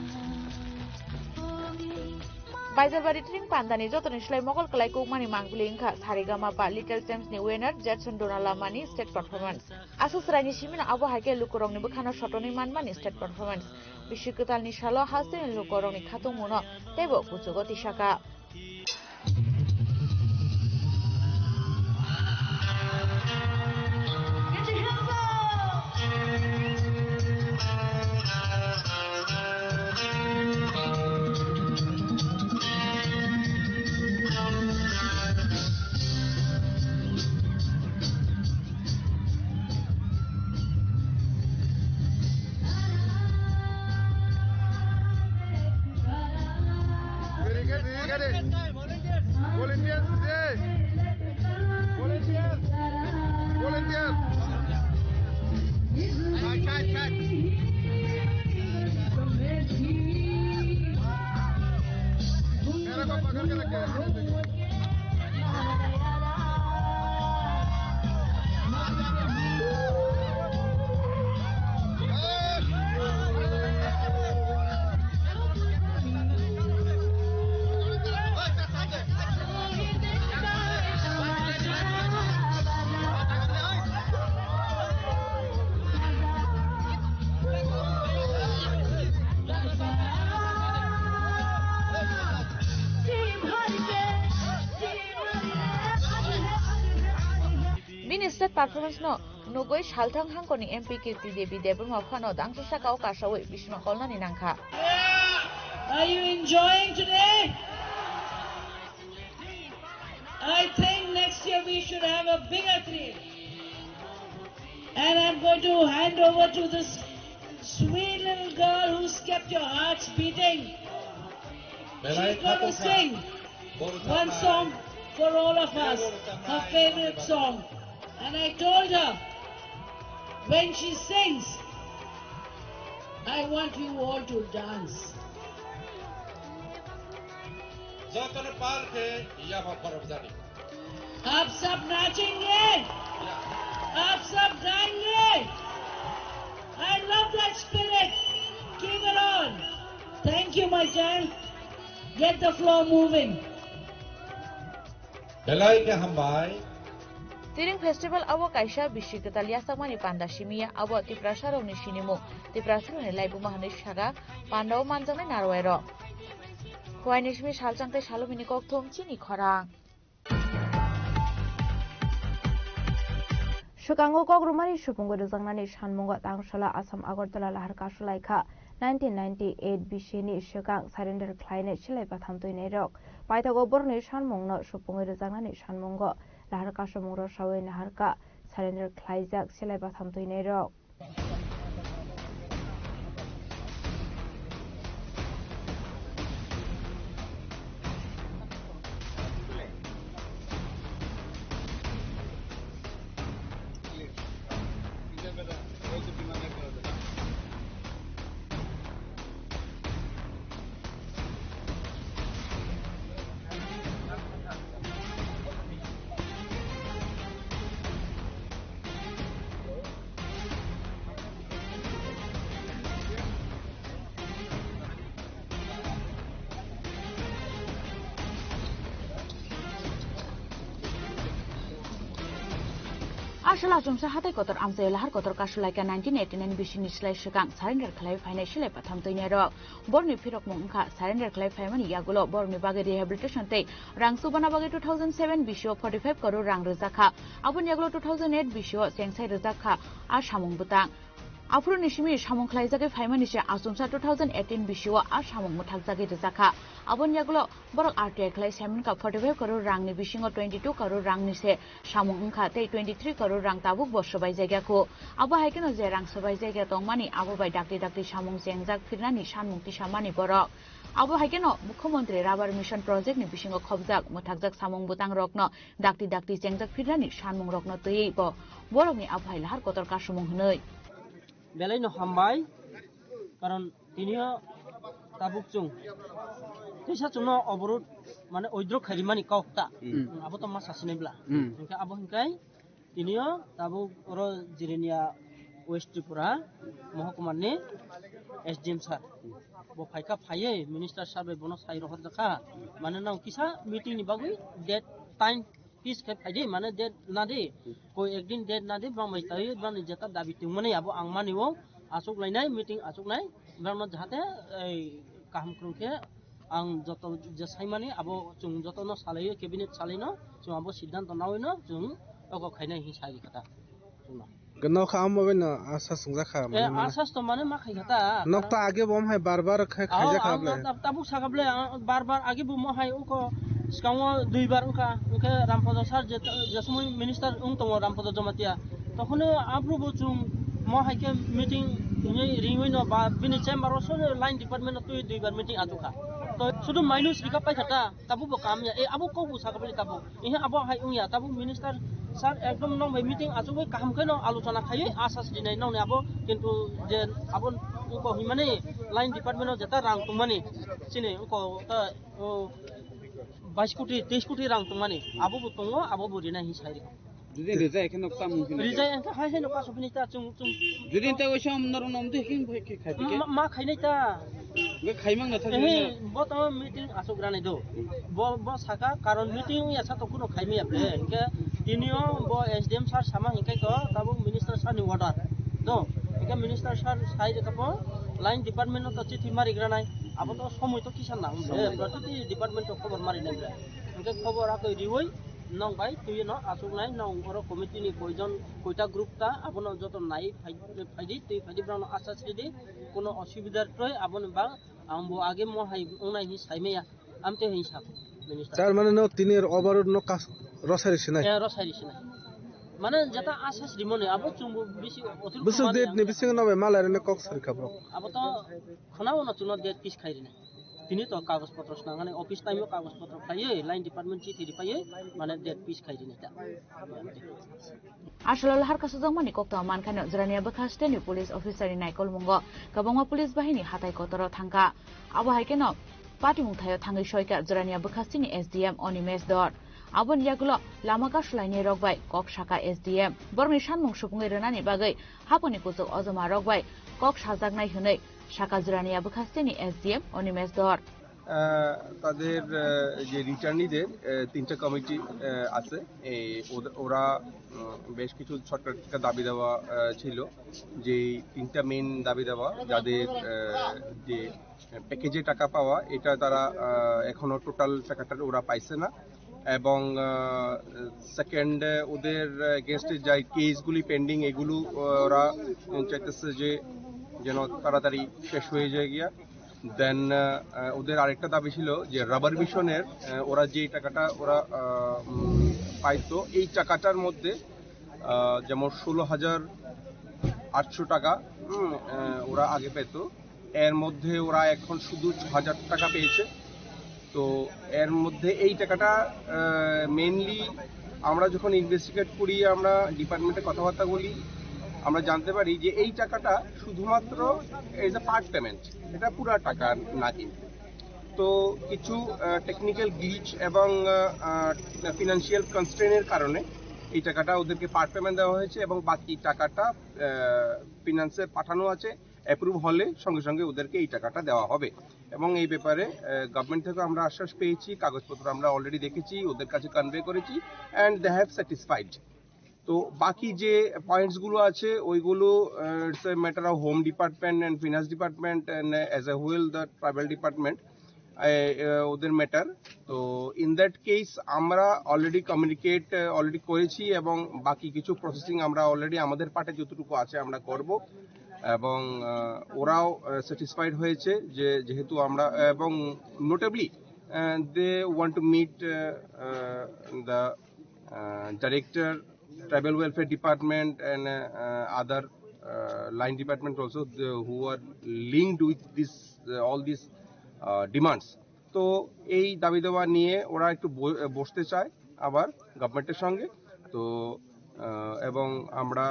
Baijalbari Tring Pandani jotoni slai mokol kwlai kukmani mangpili wngkha Saregama ba Little Champs ni winner Judson Dona Lamani stage performance. Aswk chwraini simino abo hai khe lukurokni bwkhano sotonwi manmani stage performance. Bisi kwtalni salo hasteni lukurokni khatungmungno teibo kuchugo tisaka. Volunteers today. Volunteers. Volunteers. Kai, kai, kai. Mera ko pakad ke rakhe. Bini stage performance no nugwi Salthang Hangkoni M P Kirti Devi Debbarma phano dangsa saka o kasawi bisima kolnani nangkha. Are you enjoying today? I think next year we should have a bigger crowd. And I'm going to hand over to this sweet little girl who's kept your hearts beating. She's going to sing one song for all of us, her favorite song. And I told her, when she sings, I want you all to dance. Jotono pal khe yapha khorokjani. आप सब नाचेंगे, आप सब गाएंगे। I love that spirit. Keep it on. Thank you, my child. Get the floor moving. Belai khe hambai. Tiring Festival abo kaisa bisi kwtal yachakmani panda simi ya, abo Tiprasarokni sinimung, Tiprasarokni laibuma hwnwi saka pandao manjaknai narwai rok. Khuaini simi salchang tei salomini kokthum chini khorang. Swkango kok rwmani supungwi rwjaknani sanmungo tangsola Assam Agartala lahar kasulaikha. Nineteen ninety-eight bisini swkang surrender khlainai silai batham twinairok. Paithago borokni sanmungno supungwi rwjaknani sanmungo lahar kasumung rwsawi naharkha surrender khlaijak silai batham twinairok. Aswla chwngsa hatai kotor amchaio lahar kotor kasulaikha nineteen eighty-nine bisini slai swkang surrender khlaiwi phainai silai batham twinairok. Borokni phirokmung wngkha surrender khlai phaimani yagulo borokni bagwi rehabilitation tei rang chubana bagwi two thousand seven bisio forty-five crore rang rwjakha. Aboni yagulo two thousand eight bisio chengsai rwjakha a samung bwtang. Aphuruni simi samung khlaijagwi phaimani se achomsa two thousand eighteen bisio a samung mwthakjagwi rwjakha. Aboni yagulo borok R T I khlai saimankha forty-five crore rangni bisingo twenty-two crore rangni se samung wngkha tei twenty-three crore rang tabukbo swbaijagya kho. Abo hai kheno je rang swbaijagya tongmani abo bai dakti dakti samung chengjak phirnani sanmung tisamani borok. Abo hai kheno Mukhyamantri Rubber Mission Project ni bisingo khopjak mwthakjak samung bwtang rokno dakti dakti chengjak phirnani sanmung rokno twiwi bo borokni abo hai lahar kotor kasumung hwnwi. Belai no hambai, karon tinio tabuk chwng teisa chwngno oborot mane oidrok kharimani kok ta. Hmm. Abo to ma sasinai bla. Hmm. Hingke abo hingkai tinio tabuk oro Jirania West Tripura Mohokuma ni S D M sir. Bo phaikha phaiwi minister sir bai bono sai rohor jakha, mane nang kisa meeting ni bagwi date time fix khe phaidi, mane date nadi, koi ekdin date nadi, bang bai taiwi bang ni jeta dabi tongmani abo ang mani o, achuk lainai meeting achuk nai, bang no jahate ei kaham kwrwng khe ang joto je saimani abo chwng joto no salaiwi cabinet salai no chwng abo siddhanto nawi no chwng oko khainai hin sai kha ta chwng no. Gwnokha amo bai no asa swngjak kha, eh, mane, mane. Asas to mane ma khai kha ta. Nok ta age bom hai bar bar khai, ah, khaijak kha ang ble. Ta-, tabuk saka ble, ah, bar bar age bo mo hai ungko skango dui bar ungkha, ungkhe Rampada sir je, je somoi minister ung tongo Rampada Jamatia. Tokhono abro bo chung mo hai khe meeting hinwi ringwi no ba bini chamber o so line department o twi dui bar meeting achukha. To sudu minus rika pai kha ta. Tabuk bo kam ya, eh, abo kok bo saka bali tabuk. Ihe abo hai wngya, tabuk minister sir ekdom nong bai meeting achugwi kaham khe no alochona khaiwi asas rinai nong ni abo, kintu je abo ko himani line department o jeta rang tongmani, chini ko ta, o, bais koti, teis koti rang tongmani, abo bo tongo, abo bo rinai hin sai rikha. Jodi rijai khe no tamo hino. Rijai khe hai hai no kaso bini ta chung chung. Jodi ta oisa om norok nom de king bhai khe khai de. Ma, ma khainai ta. Ge khaimang na thang. Ehe, bo to meeting asuk rani do. Hmm. Bo, bo saka karon meeting ya sa to kuno khaimi ya bre. Hingke tinio bo S D M sir sama hingke to tabo minister sir ni order. Do, hingke minister sir sai de kapo line department no to chithi mari granai. Abo to somoi to kisa nang bre. Somoi. Protiti department to khobor mari nai bre. Hingke khobor akoi riwoi nong bai tuye no asuk nai nong oro committee ni koijon koita group ta abono joto nai phai, phaidi twi phaidi brano asas ridi kono osubidar troi aboni bang ang bo age mo hai ongnai hi saimaya amte hi sa minister. Tar mane no tini overall no kas rosari sinai. Eh, rosari sinai. Mane jeta asas rimoni abo chumbu bisi otur. Busuk kumani date ni ang bisingo no bai malai rene kok sari kha bro. Abo to khuna ono chuno date pis khai rene. Tini to kagoj potro snangani office time o kagoj potro khaiye line department chithi ripaiye mane date pis khai rene ta. Aswlalo har kasajwkmani koktwma mankhano Jirania bwkha steni police officer ni naikolmungo kwbangma police bahini hatai kotoro thangkha. Abo hai kheno patimung thaio thangwi soikha Jirania bwkha steni S D M Onimesh Dhar. Aboni yagulo lama kasulainai rok bai kok saka S D M. Borokni sanmung supungwi rwnani bagwi haponi kuchuk ojoma rok bai kok sajaknai hwnwi saka Jirania bwkha steni S D M Onimesh Dhar. আহ, তাদের, আহ, যে রিটার্নিদের, আহ, তিনটা কমিটি, আহ, আছে। এই ওদ-, ওরা, উম, বেশ কিছু সরকার থেকে দাবি দাওয়া, আহ, ছিল, যে এই তিনটা মেইন দাবি দাওয়া, যাদের, আহ, যে প্যাকেজে টাকা পাওয়া, এটা তারা, আহ, এখনো টোটাল টাকাটা ওরা পাইছে না। এবং, আহ, সেকেন্ড, ওদের এগেনস্টে যে কেসগুলি পেন্ডিং, এগুলো, আহ, ওরা চাইতেছে যে যেন তাড়াতাড়ি শেষ হয়ে যায় গিয়া। দেন, আহ, আহ, ওদের আরেকটা দাবি ছিল যে রাবার মিশনের, আহ, ওরা যে টাকাটা ওরা, আহ, উম, পাইতো, এই টাকাটার মধ্যে, আহ, যেমন ষোলো হাজার আটশো টাকা, উম, আহ, ওরা আগে পেত, এর মধ্যে ওরা এখন শুধু ছ হাজার টাকা পেয়েছে। তো এর মধ্যে এই টাকাটা, আহ, মেইনলি আমরা যখন ইনভেস্টিগেট করি, আমরা ডিপার্টমেন্টে কথাবার্তা বলি, আমরা জানতে পারি যে এই টাকাটা শুধুমাত্র এজ এ পার্ট পেমেন্ট, এটা পুরা টাকা না কিন্তু। তো কিছু, আহ, টেকনিক্যাল গ্লিচ এবং, আহ, আহ, ফিনান্সিয়াল কনস্ট্রেনের কারণে এই টাকাটা ওদেরকে পার্ট পেমেন্ট দেওয়া হয়েছে এবং বাকি টাকাটা, আহ, ফিনান্সে পাঠানো আছে। অ্যাপ্রুভ হলে সঙ্গে সঙ্গে ওদেরকে এই টাকাটা দেওয়া হবে। এবং এই ব্যাপারে, আহ, গভর্নমেন্ট থেকে আমরা আশ্বাস পেয়েছি, কাগজপত্র আমরা অলরেডি দেখেছি, ওদের কাছে কনভে করেছি, and they have satisfied। তো বাকি যে পয়েন্টসগুলো আছে, ওইগুলো, আহ, it's a matter of Home Department and Finance Department and, uh, as a whole the tribal department, আহ, আহ, ওদের ম্যাটার। তো ইন দ্যাট কেস আমরা অলরেডি কমিউনিকেট, আহ, অলরেডি করেছি এবং বাকি কিছু প্রসেসিং আমরা অলরেডি আমাদের পার্টে যতটুকু আছে আমরা করব। এবং, আহ, ওরাও, আহ, স্যাটিসফাইড হয়েছে যে যেহেতু আমরা, এবং নোটেবলি, আহ, they want to meet, ah, ah, the, ah, director, tribal welfare department and, ah, ah, other, ah, line department also, the, who are linked with this, ah, all these, আহ, demands। তো এই দাবি দাওয়া নিয়ে ওরা একটু ব-, বসতে চায় আবার গভর্নমেন্টের সঙ্গে। তো, আহ, এবং আমরা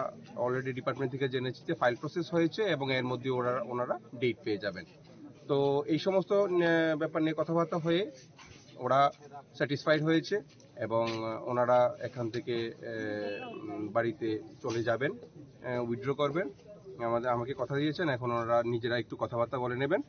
অলরেডি ডিপার্টমেন্ট থেকে জেনেছি যে ফাইল প্রসেস হয়েছে এবং এর মধ্যে ওরা, ওনারা ডেট পেয়ে যাবেন। তো এই সমস্ত, আহ, ব্যাপার নিয়ে কথাবার্তা হয়ে ওরা স্যাটিসফাইড হয়েছে এবং, আহ, ওনারা এখান থেকে, আহ, উম, বাড়িতে চলে যাবেন, আহ, উইথড্র করবেন। আমাদের, আমাকে কথা দিয়েছেন, এখন ওনারা নিজেরা একটু কথাবার্তা বলে নেবেন।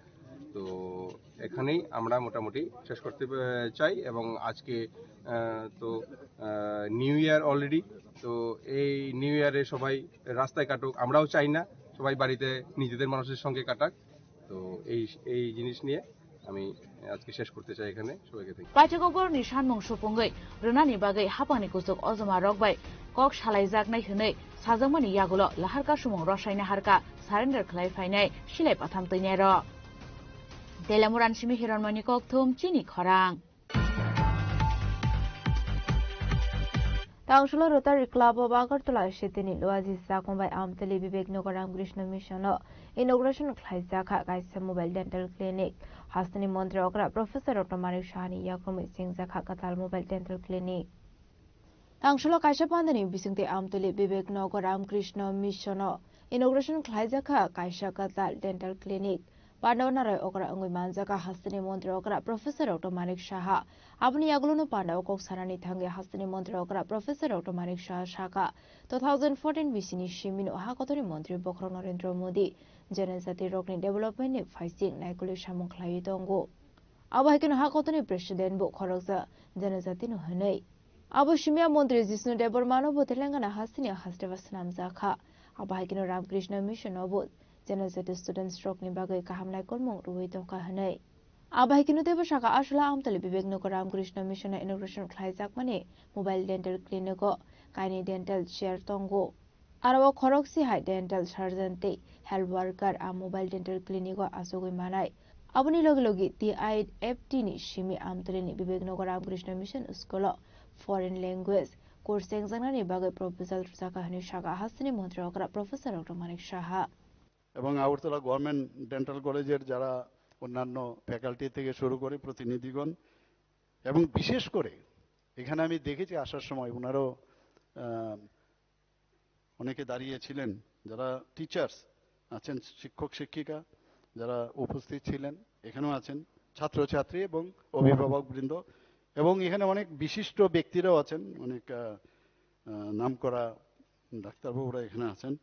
তো এখানেই আমরা মোটামুটি শেষ করতে, আহ, চাই। এবং আজকে, আহ, তো, আহ, নিউ ইয়ার অলরেডি। তো এই নিউ ইয়ারে সবাই রাস্তায় কাটুক, আমরাও চাই না সবাই বাড়িতে নিজেদের মানুষের সঙ্গে কাটাক। তো এই, এই জিনিস নিয়ে আমি আজকে শেষ করতে চাই এখানে। সবাইকে thank you। Paithakgo borokni sanmung supungwi rwnani bagwi haphangni kuchuk ojoma rok bai kok salaijaknai hwnwi sajakmani yagulo laharka sumung rwsaina harka surrender khlai phainai silai patham twinairok. Telamura ni simi Hiranmani Kokthum, chini khorang. Tangsulo Rotary Club of Agartala City ni Luaji Sakmbai Amtali Vivek Nagar Ramakrishna Mission o inauguration khlaijak kha kaisa mobile dental clinic. Hasteni Montri okra Professor Doctor Manik Saha ni yakrumwi sengjakha kwtal mobile dental clinic. Tangsulo kaisa pandani bisingtwi Amtali Vivek Nagar Ramakrishna Mission o inauguration khlaijakha kaisa kwtal dental clinic. Pandao narai okra wngwi manjakha hasteni Montri okra Professor Doctor Manik Saha. Aboni yagulono pandao kok sanani thangwi hasteni Montri okra Professor Doctor Manik Saha sakha, two thousand fourteen bisini simino ha kotorni Montri bokhorok Narendra Modi janajati rokni development ni phaising naikolwi samung khlaiwi tongo. Abo hai kheno ha kotorni President bo khoroksa janajati no hwnwi. Abo simya Montri Jishnu Debbarma no bo Telangana hasteni hasteo swnamjakha. Abo hai kheno Ramakrishna Mission no bo janajati students rokni bagwi kaham naikolmung rwui tongkha hwnwi. Abo hai kheno teibo sakha, Asula Amtali Vivek Nagar Ramakrishna Mission no inauguration khlaijakmani mobile dental clinic o kainwi dental chair tongo. Aro o khorokse hai dental surgeon tei health worker a mobile dental clinic o achugwi manai. Aboni logi logi T I F T ni simi Amtali ni Vivek Nagar Ramakrishna Mission School o foreign language course chengjaknani bagwi proposal rwjakha hwnwi sakha hasteni Montri okra Professor Doctor Manik Saha. এবং Agartala government dental কলেজের যারা অন্যান্য ফ্যাকাল্টি থেকে শুরু করে প্রতিনিধিগণ, এবং বিশেষ করে এখানে আমি দেখেছি আসার সময় ওনারাও, আহ, অনেকে দাঁড়িয়েছিলেন, যারা টিচার্স আছেন, শিক্ষক শিক্ষিকা যারা উপস্থিত ছিলেন, এখানেও আছেন ছাত্রছাত্রী এবং অভিভাবকবৃন্দ, এবং এখানে অনেক বিশিষ্ট ব্যক্তিরাও আছেন, অনেক, আহ, আহ, নামকরা ডাক্তারবাবুরা এখানে আছেন।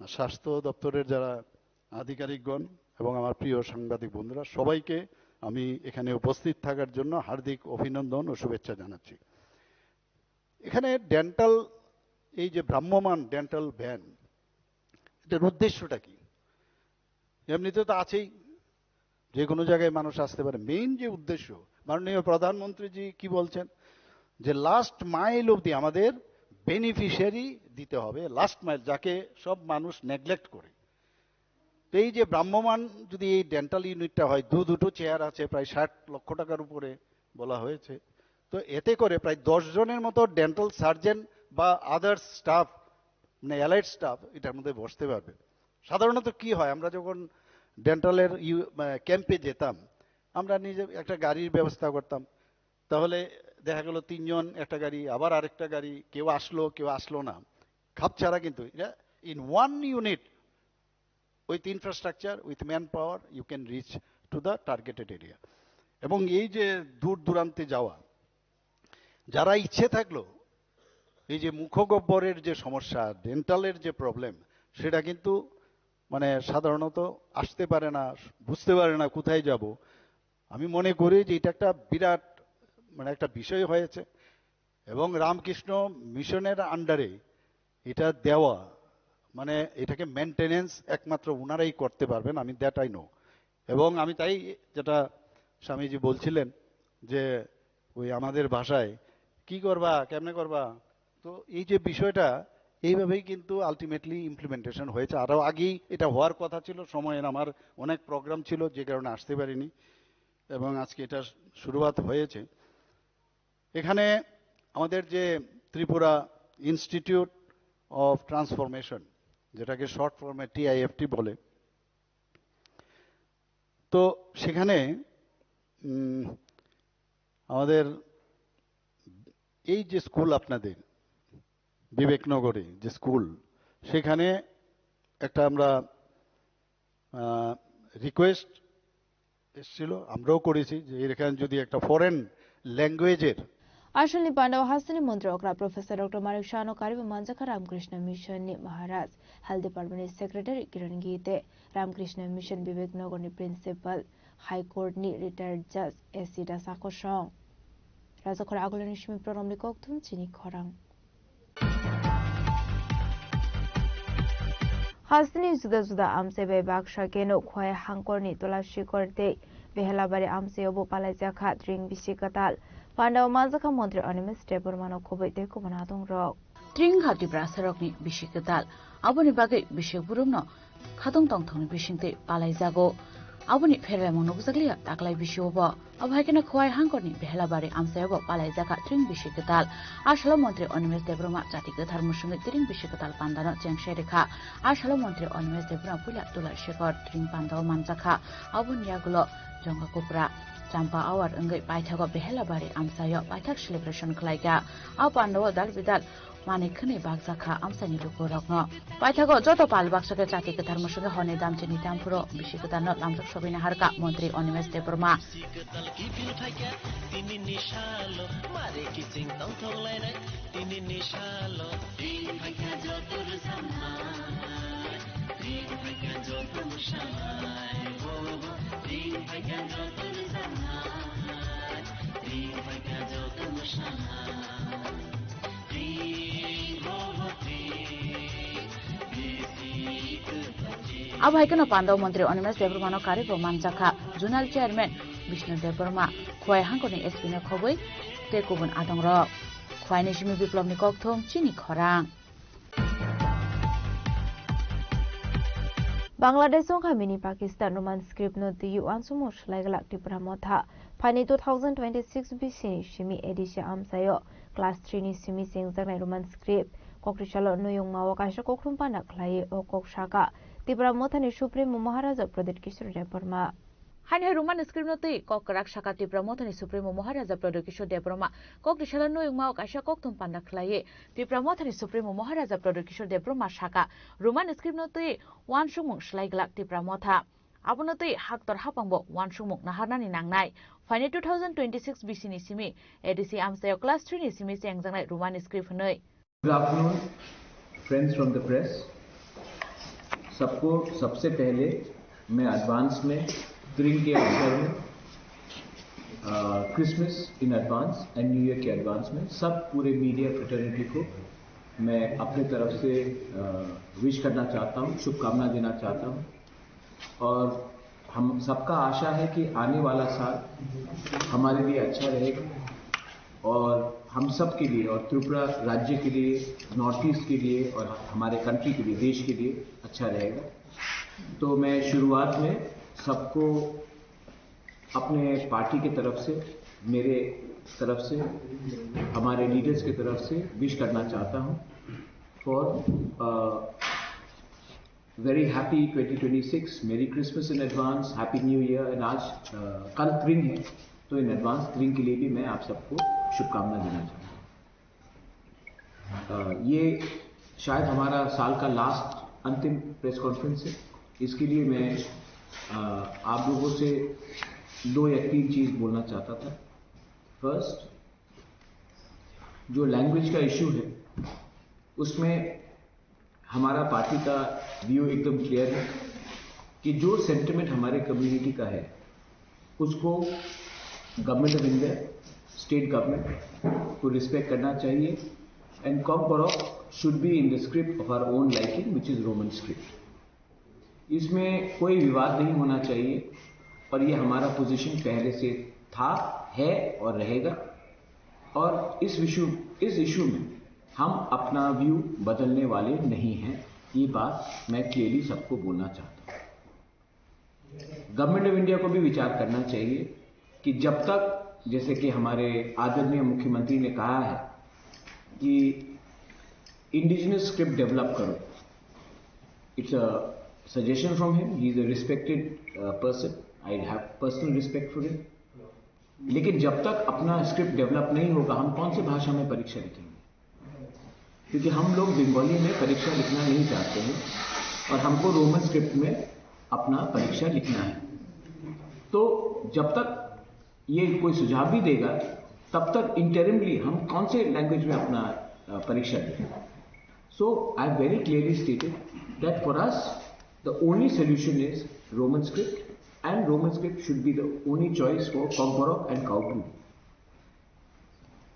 স্বাস্থ্য দপ্তরের যারা আধিকারিকগণ এবং আমার প্রিয় সাংবাদিক বন্ধুরা, সবাইকে আমি এখানে উপস্থিত থাকার জন্য হার্দিক অভিনন্দন ও শুভেচ্ছা জানাচ্ছি। এখানে ডেন্টাল, এই যে ভ্রাম্যমান ডেন্টাল ভ্যান, এটার উদ্দেশ্যটা কি? এমনিতে তো আছেই, যে কোনো জায়গায় মানুষ আসতে পারে। মেইন যে উদ্দেশ্য, মাননীয় প্রধানমন্ত্রীজি কি বলছেন, যে লাস্ট মাইল অবধি আমাদের বেনিফিশিয়ারি দিতে হবে, লাস্ট মাইল, যাকে সব মানুষ নেগলেক্ট করে। তো এই যে ভ্রাম্যমান যদি এই ডেন্টাল ইউনিটটা হয়, দু দুটো চেয়ার আছে, প্রায় ষাট লক্ষ টাকার উপরে বলা হয়েছে, তো এতে করে প্রায় দশ জনের মতো ডেন্টাল সার্জন বা আদার্স স্টাফ, মানে অ্যালাইড স্টাফ এটার মধ্যে বসতে পারবে। সাধারণত কি হয়, আমরা যখন ডেন্টালের ইউ-, আহ, ক্যাম্পে যেতাম, আমরা নিজে একটা গাড়ির ব্যবস্থা করতাম, তাহলে দেখা গেল তিনজন একটা গাড়ি, আবার আরেকটা গাড়ি, কেউ আসলো, কেউ আসলো না, খাপ ছাড়া। কিন্তু এটা in one unit, with infrastructure, with manpower, you can reach to the targeted area. এবং এই যে দূর দূরান্তে যাওয়া, যারা ইচ্ছে থাকলো, এই যে মুখগহ্বরের যে সমস্যা, ডেন্টালের যে প্রবলেম, সেটা কিন্তু মানে সাধারণত আসতে পারে না, বুঝতে পারে না কোথায় যাব। আমি মনে করি যে এটা একটা বিরাট, মানে, একটা বিষয় হয়েছে। এবং রামকৃষ্ণ মিশনের আন্ডারে এটা দেওয়া, মানে, এটাকে মেনটেনেন্স একমাত্র ওনারাই করতে পারবেন, আমি দ্যাট আই নো। এবং আমি তাই, যেটা স্বামীজি বলছিলেন যে ওই আমাদের ভাষায়, "কি করবা, কেমনে করবা?" তো এই যে বিষয়টা, এইভাবেই কিন্তু আলটিমেটলি ইমপ্লিমেন্টেশন হয়েছে। আরও আগেই এটা হওয়ার কথা ছিল, সময়ের আমার অনেক প্রোগ্রাম ছিল, যে কারণে আসতে পারিনি, এবং আজকে এটা শুরুয়াত হয়েছে। এখানে আমাদের যে ত্রিপুরা ইনস্টিটিউট অফ ট্রান্সফরমেশন, যেটাকে শর্ট ফর্মে টিআইএফটি বলে, তো সেখানে, উম, আমাদের এই যে স্কুল আপনাদের বিবেকনগরে যে স্কুল, সেখানে একটা আমরা, আহ, রিকোয়েস্ট এসেছিল, আমরাও করেছি যে এখানে যদি একটা ফরেন ল্যাঙ্গুয়েজের Asulni pandao hasteni montri okra Professor Doctor Manik Saha no kariwi manjakha Ramakrishna Mission ni Maharaj, Health Department ni Secretary Kiran Gite, Ramakrishna Mission Vivek Nagar ni Principal, High Court ni retired judge S C Dasakosong. Rajakhor Agulani simi program ni kokthum chini khorang. Hasteni juda juda amchai bai baksa keno Khowai hangkorni Tulashikor tei Behelabari amchaio bo palaijakha tring bisi kwtal. Pandao manjakha Montri Animesh Debbarmano khoboi tei kubun adongrok. Tring kha Tiprasarokni bisi kwtal. Aboni bagwi bisi burumno khatong tongthokni bisingtwi palaijago. Aboni pherbaimung nukjakliya taklai bisio bo. Abo hai kheno Khowai hangkorni Behelabari amchaio bo palaijakha tring bisi kwtal. A salo Montri Animesh Debbarma chati kwthar musungwi tring bisi kwtal pandano chengsai rikha. A salo Montri Animesh Debbarma puila Tulashikor tring pandao manjakha. Aboni yagulo Jongakupra, Champa Awar wngwi paithago Behelabari amchaio paithak celebration khlaikha. A pandao dal bidal manwi khwnwi bakjakha amchaini lukurokno. Paithago joto pal baksa khe chati kwthar musungwi horni damchini damphuro bisi kwtalno lamjak sobaina harkha Montri Animesh Debbarma. Abo hai kheno Pandao Montri Animesh Debbarmano karwi bo manjakha Zonal Chairman Bishnu Debbarma, Khowai hangkorni S P no khoboi tei kubun adongrok. Khowai ni simi Biplobni kokthum chini khorang. Bangladesh wngkha mini Pakistan Roman script no twi uansukmung swlaiglak Tipra Motha. Phaini two thousand twenty-six bisini simi A D C amchaio class three ni simi chengjaknai Roman script. Kokrisalo nuyungmao kaisa kokrwng panda khlaiwi o kok sakha Tipra Mothani Supremo Maharaja Pradyut Kishore Debbarma. Haini hai Roman script no twi kok kwrak sakha Tipra Mothani Supremo Maharaja Pradyut Kishore Debbarma. Kokrisalo nuyungmao kaisa kokthum panda khlaiwi Tipra Mothani Supremo Maharaja Pradyut Kishore Debbarma sakha Roman script no twi uansukmung swlaiglak Tipra Motha. Abono twi haktor hapangbo uansukmung naharnani nangnai. Phaini two thousand twenty-six bisini simi A D C amchaio class three ni simi chengjaknai Roman script hwnwi. Good afternoon, friends from the press. सबको सबसे पहले मैं एडवांस में स्प्रिंग के अवसर में, Christmas in advance and new year के एडवांस में सब पूरे मीडिया फ्रेटर्निटी को मैं अपने तरफ से विश करना चाहता हूँ, शुभकामना देना चाहता हूँ। और हम सबका आशा है कि आने वाला साल हमारे लिए अच्छा रहेगा और हम सब के लिए और त्रिपुरा राज्य के लिए, नॉर्थ ईस्ट के लिए और हमारे कंट्री के लिए, देश के लिए अच्छा रहेगा। तो मैं शुरुआत में सबको अपने पार्टी की तरफ से, मेरे तरफ से, हमारे लीडर्स की तरफ से विश करना चाहता हूँ for very happy twenty twenty-six, Merry Christmas in advance, Happy New Year। And आज अ, कल त्रिंग है, तो इन एडवांस त्रिंग के लिए भी मैं आप सबको शुभकामना देना चाहता हूँ। अ, ये शायद हमारा साल का लास्ट, अंतिम प्रेस कॉन्फ्रेंस है। इसके लिए मैं अ, आप लोगों से दो या तीन चीज़ बोलना चाहता था। फर्स्ट, जो लैंग्वेज का इशू है, उसमें हमारा पार्टी का व्यू एकदम क्लियर है कि जो सेंटिमेंट हमारे कम्युनिटी का है, उसको government of India, state government को रिस्पेक्ट करना चाहिए। And Kokborok should be in the script of our own liking, which is Roman script। इसमें कोई विवाद नहीं होना चाहिए और ये हमारा पोजीशन पहले से था, है और रहेगा। और इस विशु इस इशू में हम अपना व्यू बदलने वाले नहीं हैं, ये बात मैं क्लियरली सबको बोलना चाहता हूँ। गवर्नमेंट ऑफ इंडिया को भी विचार करना चाहिए कि जब तक, जैसे कि हमारे आदरणीय मुख्यमंत्री ने कहा है कि इंडिजिनस स्क्रिप्ट डेवलप करो, it's a suggestion from him, he is a respected person, I have personal respect for him। लेकिन जब तक अपना स्क्रिप्ट डेवलप नहीं होगा, हम कौन से भाषा में परीक्षा लिखेंगे? क्योंकि हम लोग बंगाली में परीक्षा लिखना नहीं चाहते हैं और हमको रोमन स्क्रिप्ट में अपना परीक्षा लिखना है। तो जब तक ये कोई सुझाव भी देगा, तब तक इंटरिमली हम कौन से लैंग्वेज में अपना अ, परीक्षा दें। So I very clearly stated that for us the only solution is Roman script। And Roman script should be the only choice for Kokborok and Kaubru.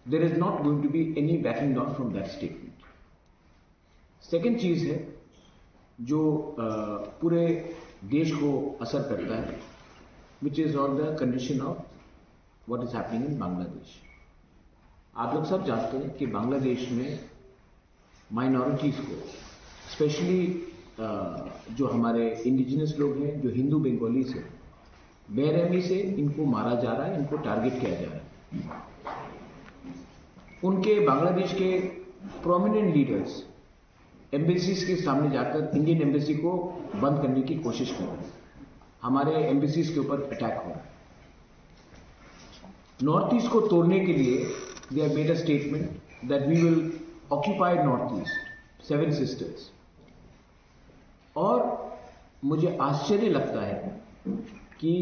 There is not going to be any backing down from that statement. Second चीज़ है जो पूरे देश को असर करता है, which is on the condition of what is happening in Bangladesh. आप लोग सब जानते हैं कि बांग्लादेश में माइनॉरिटीज़ को, स्पेशली जो हमारे इंडिजिनस लोग हैं, जो हिंदू बंगालीज हैं, बेरहमी से इनको मारा जा रहा है, इनको टारगेट किया जा रहा है। उनके, बांग्लादेश के प्रोमिनेंट लीडर्स एम्बेसीज के सामने जाकर इंडियन एम्बेसी को बंद करने की कोशिश कर रहे हैं। हमारे एम्बेसीज के ऊपर अटैक हो रहा है। नॉर्थ ईस्ट को तोड़ने के लिए they have made a statement that we will occupy North East, Seven Sisters. और मुझे आश्चर्य लगता है कि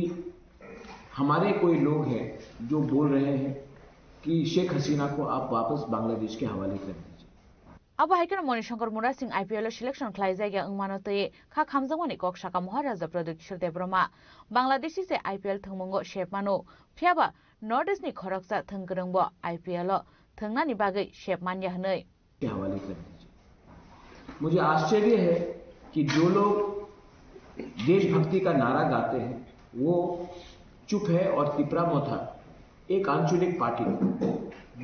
हमारे कोई लोग हैं जो बोल रहे हैं कि शेख हसीना को आप वापस बांग्लादेश के हवाले कर दीजिए। Abo hai kheno Moni Shankar Murasing I P L o selection khlaijak ya wngmano twi kha khamjakmani kok saka Maharaja Pradyut Kishore Debbarma. Bangladeshi se I P L thwngmungo sep mano, phiyaba North East ni khoroksa thwng kwrwngbo I P L o thwngnani bagwi sep manya hwnwi. के हवाले कर दीजिए। मुझे आश्चर्य है कि जो लोग देशभक्ति का नारा गाते हैं, वो चुप है और तिपरा मोथा, एक आंचलिक पार्टी,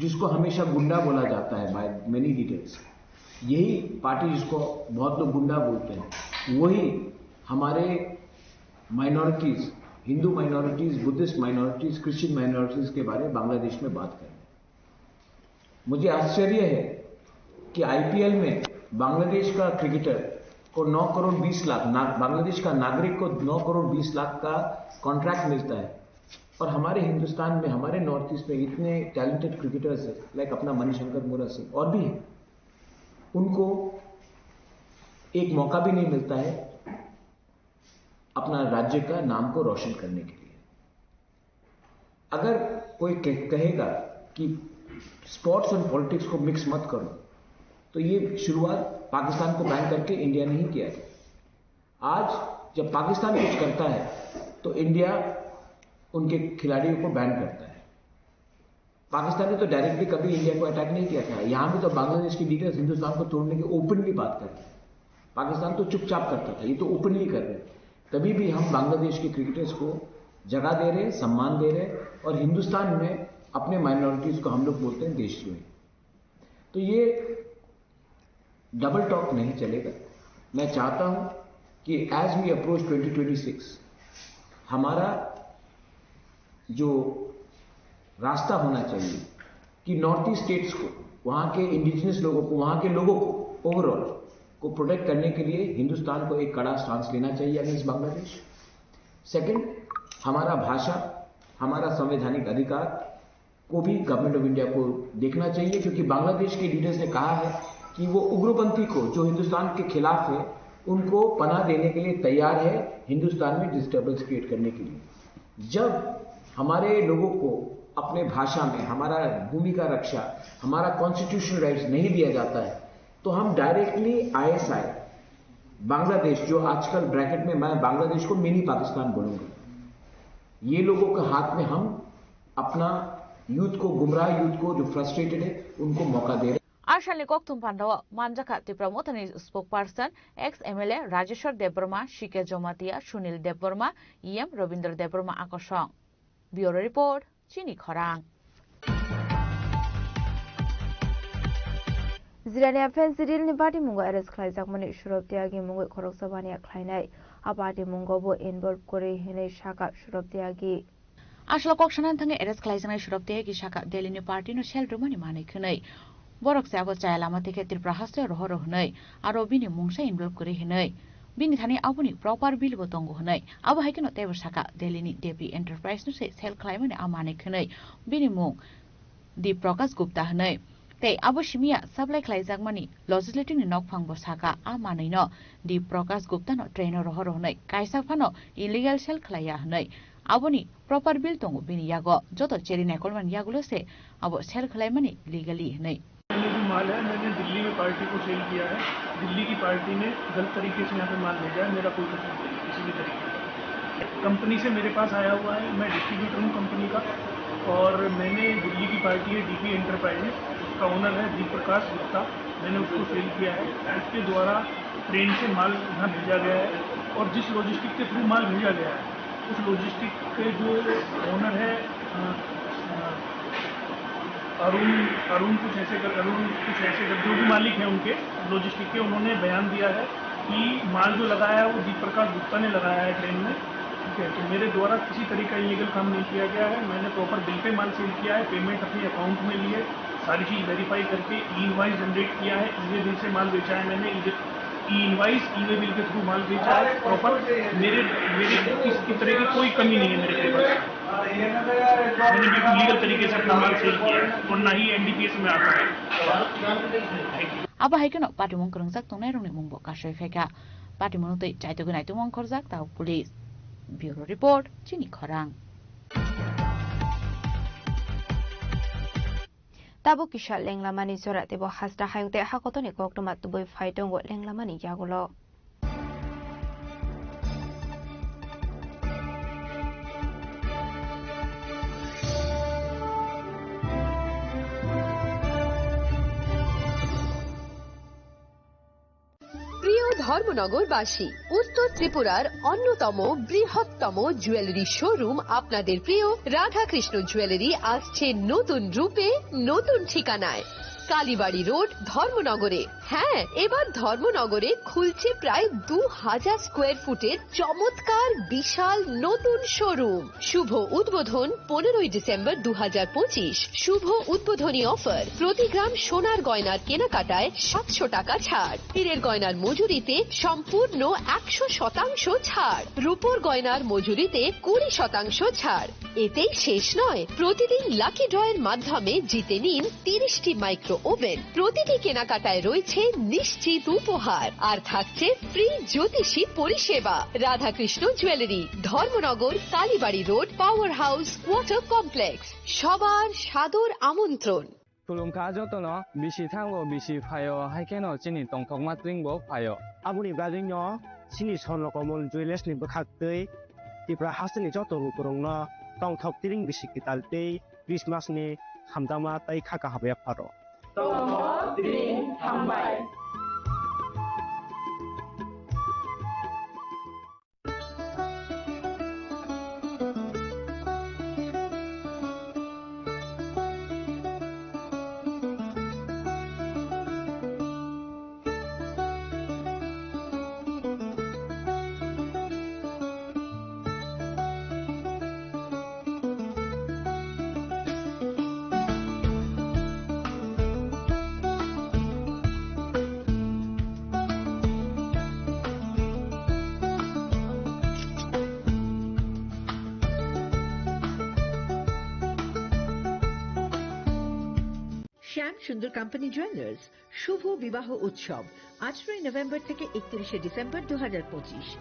जिसको हमेशा गुंडा बोला जाता है by many leaders, यही पार्टी जिसको बहुत लोग गुंडा बोलते हैं, वही हमारे minorities, Hindu minorities, Buddhist minorities, Christian minorities के बारे में बांग्लादेश में बात कर रहे हैं। मुझे आश्चर्य है कि आईपीएल में बांग्लादेश का क्रिकेटर को नौ करोड़ बीस लाख ना, बांग्लादेश का नागरिक को नौ करोड़ बीस लाख का कॉन्ट्रैक्ट मिलता है, और हमारे हिंदुस्तान में, हमारे नॉर्थ ईस्ट में इतने टैलेंटेड क्रिकेटर्स हैं, लाइक अपना मणिशंकर मुरा सिंह और भी हैं, उनको एक मौका भी नहीं मिलता है अपना राज्य का नाम को रोशन करने के लिए। अगर कोई कह-, कहेगा कि स्पोर्ट्स और पॉलिटिक्स को मिक्स मत करो, तो ये शुरुआत पाकिस्तान को बैन करके इंडिया ने ही किया था। आज जब पाकिस्तान कुछ करता है, तो इंडिया उनके खिलाड़ियों को बैन करता है। पाकिस्तान ने तो डायरेक्टली कभी इंडिया को अटैक नहीं किया था। यहाँ भी तो बांग्लादेश के लीडर्स हिंदुस्तान को तोड़ने की ओपनली बात कर रहे हैं। पाकिस्तान तो चुपचाप करता था, ये तो ओपनली कर रहे हैं। तभी भी हम बांग्लादेश के क्रिकेटर्स को जगह दे रहे हैं, सम्मान दे रहे हैं, और हिंदुस्तान में अपने माइनॉरिटीज को हम लोग बोलते हैं देशद्रोही। तो ये डबल टॉक नहीं चलेगा। मैं चाहता हूं कि as we approach twenty twenty six, हमारा जो रास्ता होना चाहिए कि नॉर्थ ईस्ट स्टेट्स को, वहाँ के इंडिजिनस लोगों को, वहाँ के लोगों को ओवरऑल को प्रोटेक्ट करने के लिए हिंदुस्तान को एक कड़ा स्टांस लेना चाहिए अगेंस्ट बांग्लादेश। सेकंड, हमारा भाषा, हमारा संवैधानिक अधिकार को भी गवर्नमेंट ऑफ इंडिया को देखना चाहिए, क्योंकि बांग्लादेश के लीडर्स ने कहा है कि वो उग्रपंथी को, जो हिंदुस्तान के खिलाफ है, उनको पनाह देने के लिए तैयार है हिंदुस्तान में डिस्टर्बेंस क्रिएट करने के लिए। जब हमारे लोगों को अपने भाषा में हमारा भूमि का रक्षा, हमारा कॉन्स्टिट्यूशनल राइट्स नहीं दिया जाता है, तो हम डायरेक्टली आईएसआई, बांग्लादेश, जो आजकल ब्रैकेट में मैं बांग्लादेश को मिनी पाकिस्तान बोलूंगा, ये लोगों के हाथ में हम अपना यूथ को, गुमराह यूथ को जो फ्रस्ट्रेटेड है, उनको मौका दे रहे हैं। Asalni kokthum pandao manjakha Tipra Mothani spokesperson, ex M L A Rajeshwar Debbarma, C K Jamatia, Sunil Debbarma, E M Rabindra Debbarma akosong. Bureau Report, Chini Khorang. Jirania Fancy Reel ni bati mungo arrest khlaijakmani Surab Tyagi mungwi khoroksa baniya khlainai. A bati mungo bo involve kwrwi hinwi sakha Surab Tyagi. Aswk kok sana thangwi arrest khlaijaknai Surab Tyagi sakha Delhi ni party no sel rwmani manwi khwnwi. Borok se abo chaya lama tei khe Tripura haste rohoro hwnwi, aro bini mungsa involve kwrwi hwnwi. Bini thani aboni proper bill bo tongo hwnwi. Abo hai kheno teibo sakha Delhi ni Devi Enterprise no se sel khlaimani a manwi khwnwi. Bini mung Deep Prakash Gupta hwnwi. Tei abo simiya supply khlaijakmani legislative ni nokphang bo sakha a manwi no Deep Prakash Gupta no train o rohoro hwnwi. Kaisa phano illegal sel khlaiya hwnwi. Aboni proper bill tongo bini yago. Joto cheri naikolmani yagulo se abo sel khlaimani legally hwnwi. ये जो माल है, मैंने दिल्ली में पार्टी को सेल किया है। दिल्ली की पार्टी ने गलत तरीके से यहाँ पे माल भेजा है, मेरा कोई कसूर नहीं है किसी भी तरीके का। कंपनी से मेरे पास आया हुआ है, मैं डिस्ट्रीब्यूटर हूँ कंपनी का। और मैंने दिल्ली की पार्टी है डीपी एंटरप्राइजेस, उसका ओनर है दीप प्रकाश गुप्ता। मैंने उसको सेल किया है। उसके द्वारा ट्रेन से माल यहाँ भेजा गया है और जिस लॉजिस्टिक के थ्रू माल भेजा गया है, उस लॉजिस्टिक के जो ओनर है, अ, अ, अरुण, अरुण कुछ ऐसे कर, अरुण कुछ ऐसे कर, जो भी मालिक हैं उनके लॉजिस्टिक के, उन्होंने बयान दिया है कि माल जो लगाया है वो दीप प्रकाश गुप्ता ने लगाया है ट्रेन में। ठीक है, तो मेरे द्वारा किसी तरह का इलीगल काम नहीं किया गया है। मैंने प्रॉपर बिल पे माल सेल किया है, पेमेंट अपने अकाउंट में लिए, सारी चीज़ वेरीफाई करके ई इनवॉइस जनरेट किया है, ई वे बिल से माल बेचा है मैंने, ई वे, ई इनवॉइस, ई वे बिल के थ्रू माल बेचा है प्रॉपर। मेरे, मेरे किसी तरह की कोई कमी नहीं है मेरे पेपर में। मैंने बिल्कुल लीगल तरीके से अपना माल सेल किया है और ना ही एनडीपीएस में आता है। Thank you. Abo hai kheno patimung kwrwngjak tongnai rokni mung bo kasui phaikha. Patimung twi chaitugwi naitugma wngkhorjak tabuk police. Bureau report, chini khorang. Tabuk kisa lenglamani jora teibo hasta hayung tei hakotorni koktwma tubui phai tongo lenglamani yagulo. প্রিয় ধর্মনগরবাসী, উত্তর ত্রিপুরার অন্যতম বৃহত্তম jewellery showroom আপনাদের প্রিয় রাধাকৃষ্ণ জুয়েলারি আসছে নতুন রূপে, নতুন ঠিকানায়। কালীবাড়ি রোড, ধর্মনগরে। হ্যাঁ, এবার ধর্মনগরে খুলছে প্রায় দু হাজার স্কোয়ার ফুটের চমৎকার বিশাল নতুন শোরুম। শুভ উদ্বোধন পনেরোই ডিসেম্বর দু হাজার পঁচিশ। শুভ উদ্বোধনী অফার, প্রতি গ্রাম সোনার গয়নার কেনাকাটায় সাতশো টাকা ছাড়, হীরের গয়নার মজুরিতে সম্পূর্ণ একশো শতাংশ ছাড়, রূপোর গয়নার মজুরিতে কুড়ি শতাংশ ছাড়। এতেই শেষ নয়, প্রতিদিন লাকি ড্রয়ের মাধ্যমে জিতে নিন তিরিশটি মাইক্রো ওভেন। প্রতিটি কেনাকাটায় রয়েছে নিশ্চিত উপহার, আর থাকছে ফ্রি জ্যোতিষী পরিষেবা। Radhakrishna jewellery, Dharmanagar, Kalibari road, power house, water complex. সবার সাদর আমন্ত্রণ। Khulumkha jotono, bisi thango, bisi phaio, hai kheno chini tongthokma tring bo phaio. Aboni bagwino chini Swarno Komol Jewellers ni bwkhaktwi Tripura hasteni joto lukurokno tongthok tring bisi kwtal tei Christmas ni hamjakma tei kha kaham yapharo. Tongthok tring hambai. শ্যাম সুন্দর company jewellers, শুভ বিবাহ উৎসব, আঠারোই নভেম্বর থেকে একত্রিশে ডিসেম্বর দু হাজার পঁচিশ।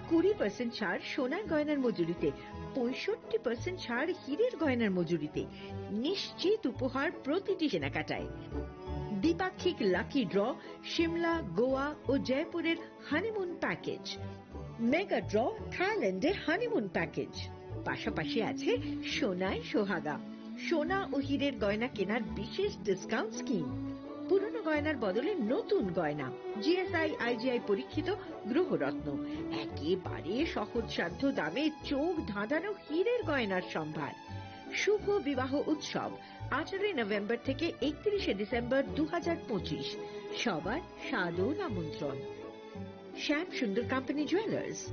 কুড়ি পার্সেন্ট ছাড় সোনার গয়নার মজুরিতে, পঁয়ষট্টি পার্সেন্ট ছাড় হীরের গয়নার মজুরিতে, নিশ্চিত উপহার প্রতিটি কেনাকাটায়। দ্বিপাক্ষিক লাকি ড্র, সিমলা, গোয়া ও জয়পুরের হানিমুন প্যাকেজ, মেগা ড্র, থাইল্যান্ডে হানিমুন প্যাকেজ। পাশাপাশি আছে সোনায় সোহাগা, সোনা ও হীরের গয়না কেনার বিশেষ ডিসকাউন্ট স্কিম। পুরনো গয়নার বদলে নতুন গয়না, জিএসআই, আইজিআই পরীক্ষিত গ্রহরত্ন, একেবারে সহজসাধ্য দামে চোখ ধাঁধানো হীরের গয়নার সম্ভার। শুভ বিবাহ উৎসব, আঠারোই নভেম্বর থেকে একত্রিশে ডিসেম্বর দু হাজার পঁচিশ। সবার সাদর আমন্ত্রণ। শ্যাম সুন্দর কোম্পানি জুয়েলার্স,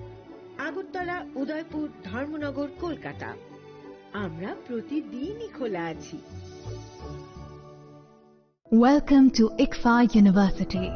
আগরতলা, উদয়পুর, ধর্মনগর, কলকাতা। আমরা প্রতিদিনই খোলা আছি। Welcome to ICFAI University.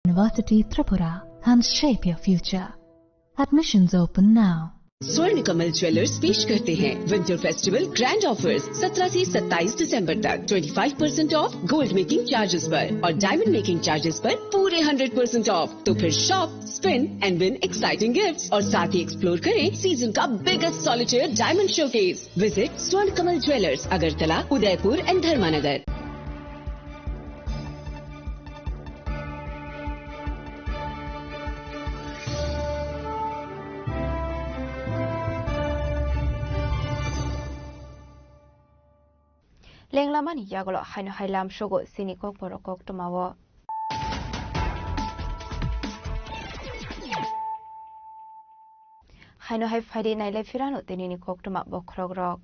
University Tripura and shape your future. Admissions open now. स्वर्ण कमल ज्वेलर्स पेश करते हैं विंटर फेस्टिवल ग्रैंड ऑफर्स सत्रह से सत्ताईस दिसंबर तक। Twenty five percent of gold making charges पर और डायमंड मेकिंग चार्जेस पर पूरे हंड्रेड परसेंट ऑफ। तो फिर shop, spin and win exciting gifts और साथ ही एक्सप्लोर करें सीजन का biggest solitaire diamond showcase. Visit Swarn Kamal Jewellers, Agartala, Udaipur and Dharmanagar. Lenglamani yagulo haino hai lamsogo chini kokborok koktwmao. Haino hai phaidi nailai phirano tinini koktwma bokhorokrok.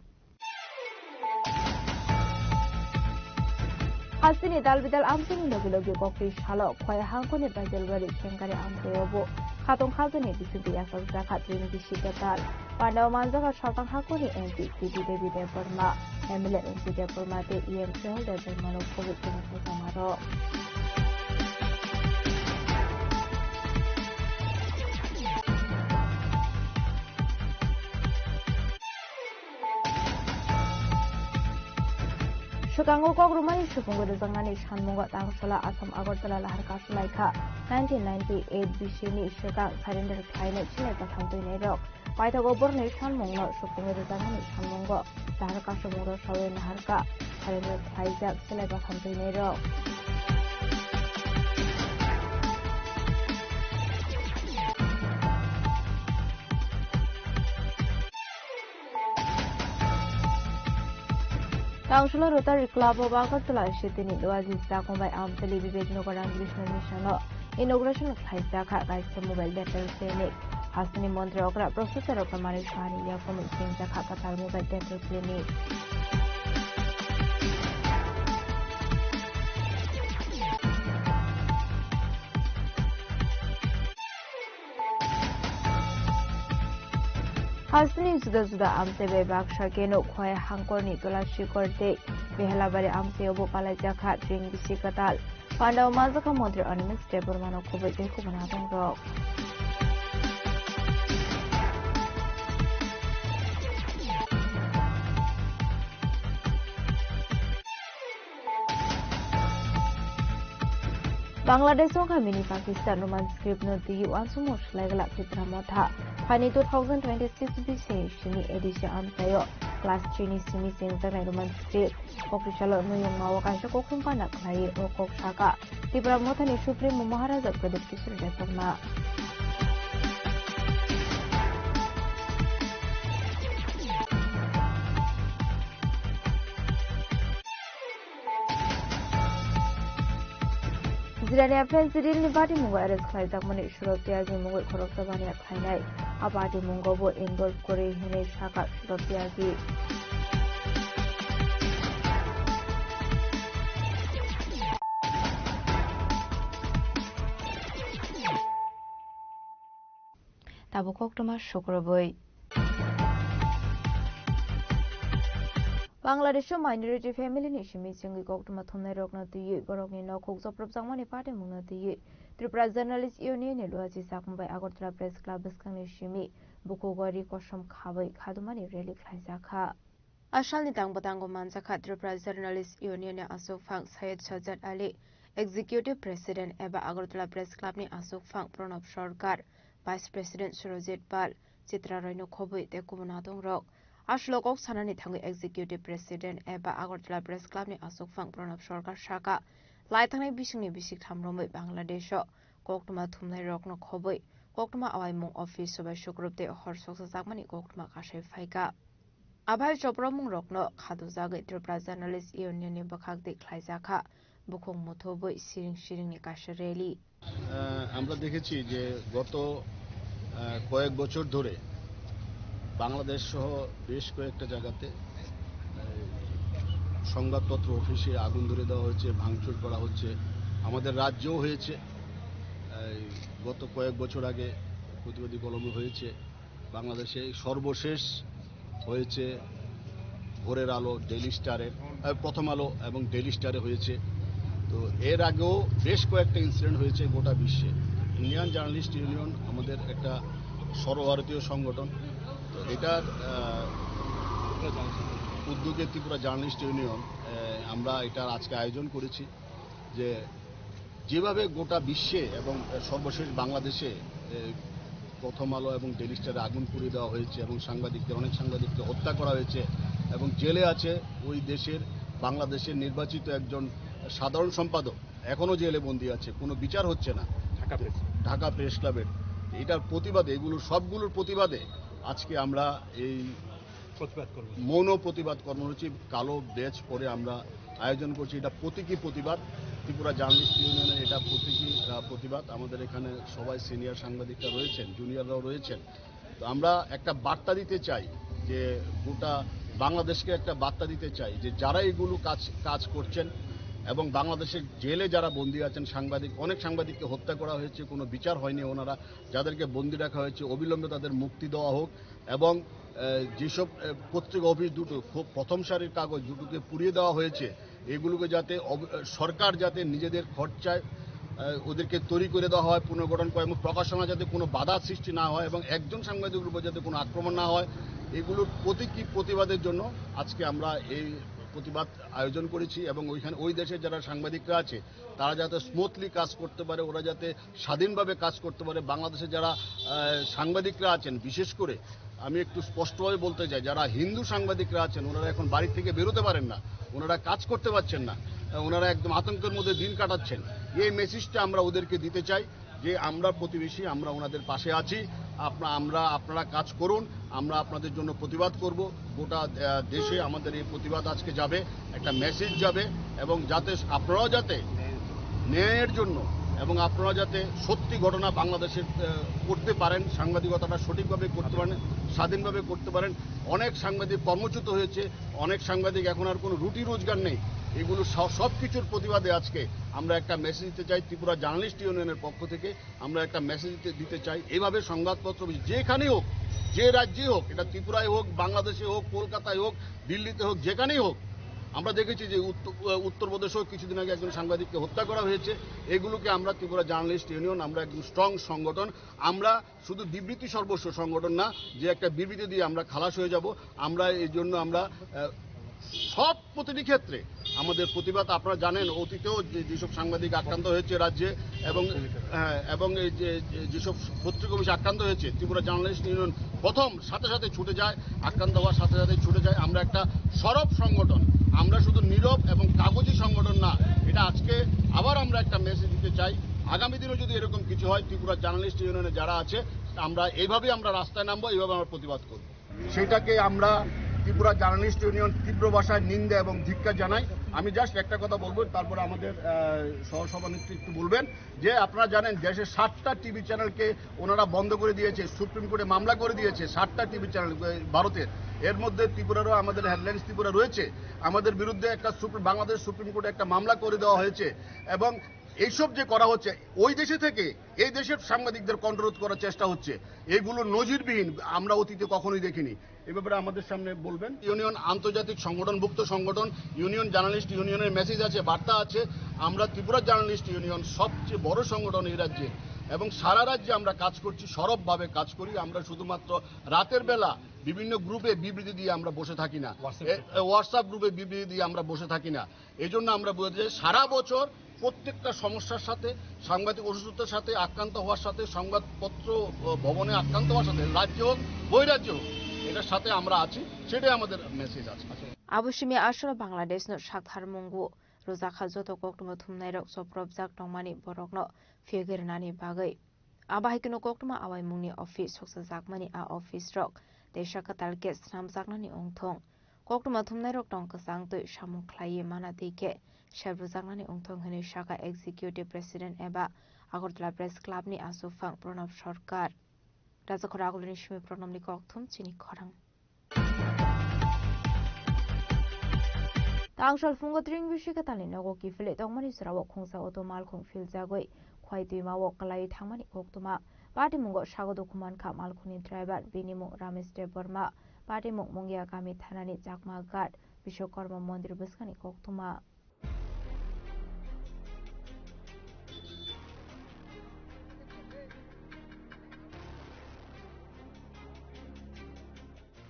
Hasteni dalbidal amchaini logi logi koktwi salo Khowai hangkoni Baijalbari Khengari amchaio bo khatong khaljani bisingtwi yaksakjakha tring bisi kwtal. Pandao manjakha Saltang hangkoni M P T T Devi Debbarma, M L A N P Debbarma tei E M Sehol Debbarmano khobwi tongmani tongmarok. Swkango kok rwmani supung rwjaknani sanmungo tangsola Assam Agartala lahar kasulaikha. Nineteen ninety-eight bisini swkang surrender khlainai chini bathang twinairok. Paithago borokni sanmungno supung rwjaknani sanmungo lahar kasumung rwsawi naharkha. Surrender khlaijak chini bathang twinairok. Tangsulo Rotary Club of Agartala City ni Duaji Chakmbai Amtali Vivek Nagar Ramakrishna Mission o inauguration khlaijak kha kaisa mobile dental clinic. Hasteni montri okra Professor Okra Manik Saha ni yaphangni singjakha kwtal mobile dental clinic. Hasteni juda juda amchai bai baksa keno Khowai hangkorni Tulashikor tei Behelabari amchaio bo palaijakha tring bisi kwtal. Pandao manjakha montri Animesh Debbarmano khobwi tei kubun adongrok. Bangladesh wngkha mini Pakistan Roman script no twiwi uansukmung swlaiglak Tipra Motha. Phaini two thousand twenty-six bisini simi A D C amchaio class three ni simi chengjaknai Roman script. Kok tisalo nuyungmao kaisa koktwma pana khlaiwi o kok saka. Tipra Mothani Supremo Maharaja Pradyut Kishore Debbarma. Jirania Friends Reel ni bati mungo arrest khlaijakmani Surot Tyagi mungwi khoroksa baniya khlainai. A bati mungo bo involve kwrwi hinwi sakha Surot Tyagi. Tabuk koktwma sukrubwi. Bangladesho minority family ni simi chwngwi koktwma thumnairokno twiwi borokni nokhuk chopropjakmani patimungno twiwi Tripura Journalist Union ni Luachi Chakma bai Agartala Press Club bwskangni simi bukhugo ri kosom khawi khadumani rally khlaijakha. A salni tang bwtango manjakha Tripura Journalist Union ni aswkphang Syed Sajjad Ali, Executive President eba Agartala Press Club ni aswkphang Pranab Sarkar, Vice President Surajit Pal, Chitra Roy no khobwi tei kubun adongrok. A salo kok sanani thangwi Executive President eba Agartala Press Club ni aswkphang Pranab Sarkar saka, lai thangnai bisingni bisik tham romwi Bangladesh o koktwma thumnairokno khobwi koktwma awaimung office o bai sukrup tei hor soksa jakmani koktwma kasai phaikha. Aphai chopropmungrokno khadujagwi Tripura Journalist Union ni bwkhak twi khlaijakha bukhuk muthubwi siring siringni kaisa rally. আহ, আমরা দেখেছি যে গত, আহ, কয়েক বছর ধরে বাংলাদেশ সহ বেশ কয়েকটা জায়গাতে, আহ, সংবাদপত্র অফিসে আগুন ধরে দেওয়া হয়েছে, ভাঙচুর করা হচ্ছে। আমাদের রাজ্যেও হয়েছে। এই গত কয়েক বছর আগে প্রতিবাদী কলমে হয়েছে। বাংলাদেশে সর্বশেষ হয়েছে ভোরের আলো, ডেইলি স্টারের, আহ, প্রথম আলো এবং ডেইলি স্টারে হয়েছে। তো এর আগেও বেশ কয়েকটা ইনসিডেন্ট হয়েছে গোটা বিশ্বে। ইন্ডিয়ান জার্নালিস্ট ইউনিয়ন আমাদের একটা সর্বভারতীয় সংগঠন। তো এটার আহ, উদ্যোগে ত্রিপুরা জার্নালিস্ট ইউনিয়ন আহ, আমরা এটার আজকে আয়োজন করেছি। যে যেভাবে গোটা বিশ্বে এবং সর্বশেষ বাংলাদেশে এ, প্রথম আলো এবং ডেইলি স্টারে আগুন পুড়িয়ে দেওয়া হয়েছে এবং সাংবাদিকদের, অনেক সাংবাদিককে হত্যা করা হয়েছে এবং জেলে আছে ওই দেশের, বাংলাদেশের নির্বাচিত একজন সাধারণ সম্পাদক, এখনো জেলে বন্দী আছে, কোনো বিচার হচ্ছে না। ঢাকা প্রেস। ঢাকা প্রেস ক্লাবের এটার প্রতিবাদে, এগুলো সবগুলোর প্রতিবাদে আজকে আমরা এই প্রতিবাদ কর্মসূচি। মৌন প্রতিবাদ কর্মসূচি কালো ব্যাচ পরে আমরা আয়োজন করছি। এটা প্রতীকী প্রতিবাদ, ত্রিপুরা জার্নালিস্ট ইউনিয়নের এটা প্রতীকী আহ, প্রতিবাদ। আমাদের এখানে সবাই সিনিয়র সাংবাদিকরা রয়েছেন, জুনিয়ররাও রয়েছেন। তো আমরা একটা বার্তা দিতে চাই যে গোটা বাংলাদেশকে একটা বার্তা দিতে চাই যে যারা এগুলো কাজ কাজ করছেন এবং বাংলাদেশের জেলে যারা বন্দী আছেন সাংবাদিক, অনেক সাংবাদিককে হত্যা করা হয়েছে, কোনো বিচার হয়নি, ওনারা যাদেরকে বন্দী রাখা হয়েছে অবিলম্বে তাদের মুক্তি দেওয়া হোক। এবং আহ, যেসব আহ, পত্রিকা অফিস দুটো খুব প্রথম সারির কাগজ দুটোকে পুড়িয়ে দেওয়া হয়েছে, এগুলোকে যাতে অব- আহ, সরকার যাতে নিজেদের খরচায় আহ, ওদেরকে তৈরি করে দেওয়া হয়, পুনর্গঠন করে এবং প্রকাশনা যাতে কোনো বাধা সৃষ্টি না হয় এবং একজন সাংবাদিকের উপর যাতে কোনো আক্রমণ না হয়, এগুলোর প্রতীকী প্রতিবাদের জন্য আজকে আমরা এই প্রতিবাদ আয়োজন করেছি। এবং ওইখানে ওই দেশের যারা সাংবাদিকরা আছে তারা যাতে স্মুথলি কাজ করতে পারে, ওরা যাতে স্বাধীনভাবে কাজ করতে পারে। বাংলাদেশে যারা আহ, সাংবাদিকরা আছেন, বিশেষ করে আমি একটু স্পষ্টভাবে বলতে চাই, যারা হিন্দু সাংবাদিকরা আছেন ওনারা এখন বাড়ি থেকে বেরোতে পারেন না, ওনারা কাজ করতে পারছেন না, আহ, ওনারা একদম আতঙ্কের মধ্যে দিন কাটাচ্ছেন। এই মেসেজটা আমরা ওদেরকে দিতে চাই যে আমরা প্রতিবেশী, আমরা ওনাদের পাশে আছি। আপনা- আমরা আপনারা কাজ করুন, আমরা আপনাদের জন্য প্রতিবাদ করব। গোটা আহ, দেশে আমাদের এই প্রতিবাদ আজকে যাবে, একটা মেসেজ যাবে এবং যাতে আপনারাও যাতে ন্যায়ের জন্য এবং আপনারা যাতে সত্যি ঘটনা বাংলাদেশে আহ, করতে পারেন, সাংবাদিকতাটা সঠিকভাবে করতে পারেন, স্বাধীনভাবে করতে পারেন। অনেক সাংবাদিক কর্মচ্যুত হয়েছে, অনেক সাংবাদিক এখন আর কোনো রুটি রোজগার নেই। এগুলো সব কিছুর প্রতিবাদে আজকে আমরা একটা মেসেজ দিতে চাই ত্রিপুরা জার্নালিস্ট ইউনিয়নের পক্ষ থেকে। আমরা একটা মেসেজ দিতে দিতে চাই, এইভাবে সংবাদপত্র যেখানেই হোক, যে রাজ্যেই হোক, এটা ত্রিপুরায় হোক, বাংলাদেশে হোক, কলকাতায় হোক, দিল্লিতে হোক, যেখানেই হোক, আমরা দেখেছি যে উত্তর উত্তরপ্রদেশেও কিছুদিন আগে একজন সাংবাদিককে হত্যা করা হয়েছে। এগুলোকে আমরা ত্রিপুরা জার্নালিস্ট ইউনিয়ন, আমরা একজন স্ট্রং সংগঠন। আমরা শুধু বিবৃতি সর্বস্ব সংগঠন না, যে একটা বিবৃতি দিয়ে আমরা খালাস হয়ে যাব। আমরা এই জন্য আমরা আহ, সব প্রতিটি ক্ষেত্রে আমাদের প্রতিবাদ। আপনারা জানেন, অতীতেও যে যেসব সাংবাদিক আক্রান্ত হয়েছে রাজ্যে এবং হ্যাঁ, এবং এই যে যে- যেসব পত্রিকা অফিস আক্রান্ত হয়েছে, ত্রিপুরা জার্নালিস্ট ইউনিয়ন প্রথম সাথে সাথে ছুটে যায়, আক্রান্ত হওয়ার সাথে সাথে ছুটে যায়। আমরা একটা সরব সংগঠন, আমরা শুধু নীরব এবং কাগজি সংগঠন না। এটা আজকে আবার আমরা একটা মেসেজ দিতে চাই, আগামী দিনে যদি এরকম কিছু হয়, ত্রিপুরা জার্নালিস্ট ইউনিয়নে যারা আছে, আমরা এইভাবেই আমরা রাস্তায় নামবো, এইভাবে আমরা প্রতিবাদ করব। সেটাকে আমরা ত্রিপুরা জার্নালিস্ট ইউনিয়ন তীব্র ভাষায় নিন্দা এবং ধিক্কার জানাই। আমি জাস্ট একটা কথা বলবো, তারপরে আমাদের আহ, সহসভানেত্রী একটু বলবেন যে আপনারা জানেন, দেশে সাতটা টিভি চ্যানেলকে ওনারা বন্ধ করে দিয়েছে, সুপ্রিম কোর্টে মামলা করে দিয়েছে সাতটা টিভি চ্যানেল আহ, ভারতের। এর মধ্যে ত্রিপুরারও, আমাদের হেডলাইন্স ত্রিপুরা রয়েছে। আমাদের বিরুদ্ধে একটা সুপ্রিম বাংলাদেশ সুপ্রিম কোর্টে একটা মামলা করে দেওয়া হয়েছে এবং এইসব যে করা হচ্ছে, ওই দেশে থেকে এই দেশের সাংবাদিকদের কন্ট্রোল করার চেষ্টা হচ্ছে। এইগুলো নজিরবিহীন, আমরা অতীতে কখনোই দেখিনি। এ ব্যাপারে আমাদের সামনে বলবেন। ইউনিয়ন আন্তর্জাতিক সংগঠনভুক্ত সংগঠন, ইউনিয়ন জার্নালিস্ট ইউনিয়নের মেসেজ আছে, বার্তা আছে। আমরা ত্রিপুরা জার্নালিস্ট ইউনিয়ন সবচেয়ে বড় সংগঠন এই রাজ্যে এবং সারা রাজ্যে আমরা কাজ করছি, সরবভাবে কাজ করি। আমরা শুধুমাত্র রাতের বেলা বিভিন্ন গ্রুপে বিবৃতি দিয়ে আমরা বসে থাকি না। WhatsApp এ, গ্রুপে। এ, WhatsApp গ্রুপে বিবৃতি দিয়ে আমরা বসে থাকি না। এই জন্য আমরা বলতে চাই, সারা বছর প্রত্যেকটা সমস্যার সাথে, সাংবাদিক অসুস্থতার সাথে, আক্রান্ত হওয়ার সাথে, সংবাদপত্র আহ, ভবনে আক্রান্ত হওয়ার সাথে, রাজ্য হোক, বহিরাজ্য হোক, এটার সাথে আমরা আছি, সেটাই আমাদের মেসেজ আছে। Abo simi aswk Bangladesh no saktharmungo rwjakha joto koktwma thumnairok chopropjak tongmani borokno phiyogwi rwnani bagwi. Abo hai kheno koktwma awaimungni office soksajakmani a office rok teisa kwtal khe swnamjaknani wngthong. Koktwma thumnairok tong kwchang twi samung khlaiwi mana twi khe sebrujaknani wngthong hwnwi sakha Executive President eba Agartala Press Club ni achukphang Pranab Sarkar. Rajakhor Agulini simi Pranabni kokthum chini khorang. Tangsal phungo tring bisi kwtalni nogo kiphilwi tongmani jorao khungsa auto malkhung philjagwi khwai twima o kwlaiwi thangmani koktwma. Patimung o sago dukhu mankha malkhungni driver, bini mung Ramesh Debbarma, patimung Mungia kami thanani Chakma Ghat Biswakarma Mondir bwskangni koktwma.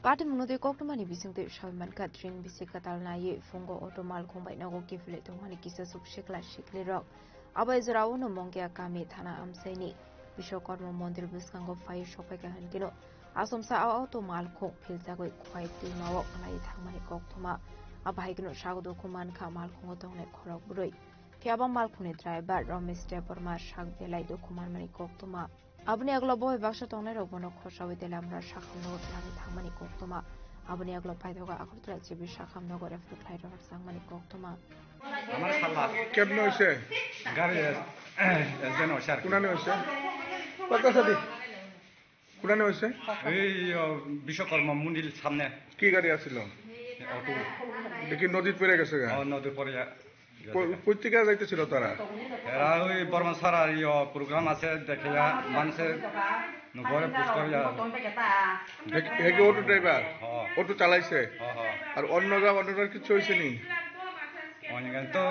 Patimungno tei koktwmani bisingtwi sawi mankha, train bisi kwtal naiwi phungo auto malkhung bai nogo kiphilwi tongmani kisa swk sikla siklirok. Abai jorao no Mongkia kami thana amchaini Biswakarma mondir bwskango phaiwi sokphaikha hinkhe no asomsa a auto malkhung philjagwi khwai twimao kwlaiwi thangmani koktwma. Abo hai kheno sago dukhu mankha malkhungo tongnai khorok bwrwi. Phiya ba malkhungni driver Ramesh Debbarma sak belai dukhu manmani koktwma. Aboni aglo bo bai baksa tongnairok bono khosaui Telamra sakhamno twlangwi thangmani koktwma. Aboni aglo paithago Agartala G B sakhamnogo refer khlai rohor changmani koktwma. আমার শালা। কেমনে হয়েছে? গাড়ি S-, accident হয়েছে আর কি। কোনানে হয়েছে? কথা সাথে। কোনানে হয়েছে? এই, ও, বিশ্বকর্মা মন্দির সামনে। কি গাড়ি আসছিল? অটো। দেখি নদীত পড়ে গেছে গা? ও, নদীর পরে। কো-, কই থেকে যাইতেছিল তারা? এরা ওই বর্মা ছাড়া ইয়ো প্রোগ্রাম আছে, দেখে মানুষে ঘরে পুশ করে আর। হে, হে কি অটো ড্রাইভার? হ্যাঁ। অটো চালাইছে? হ্যাঁ, হ্যাঁ। আর অন্যরা, অন্যরা কিছু হয়েছে নি? অনেকে তো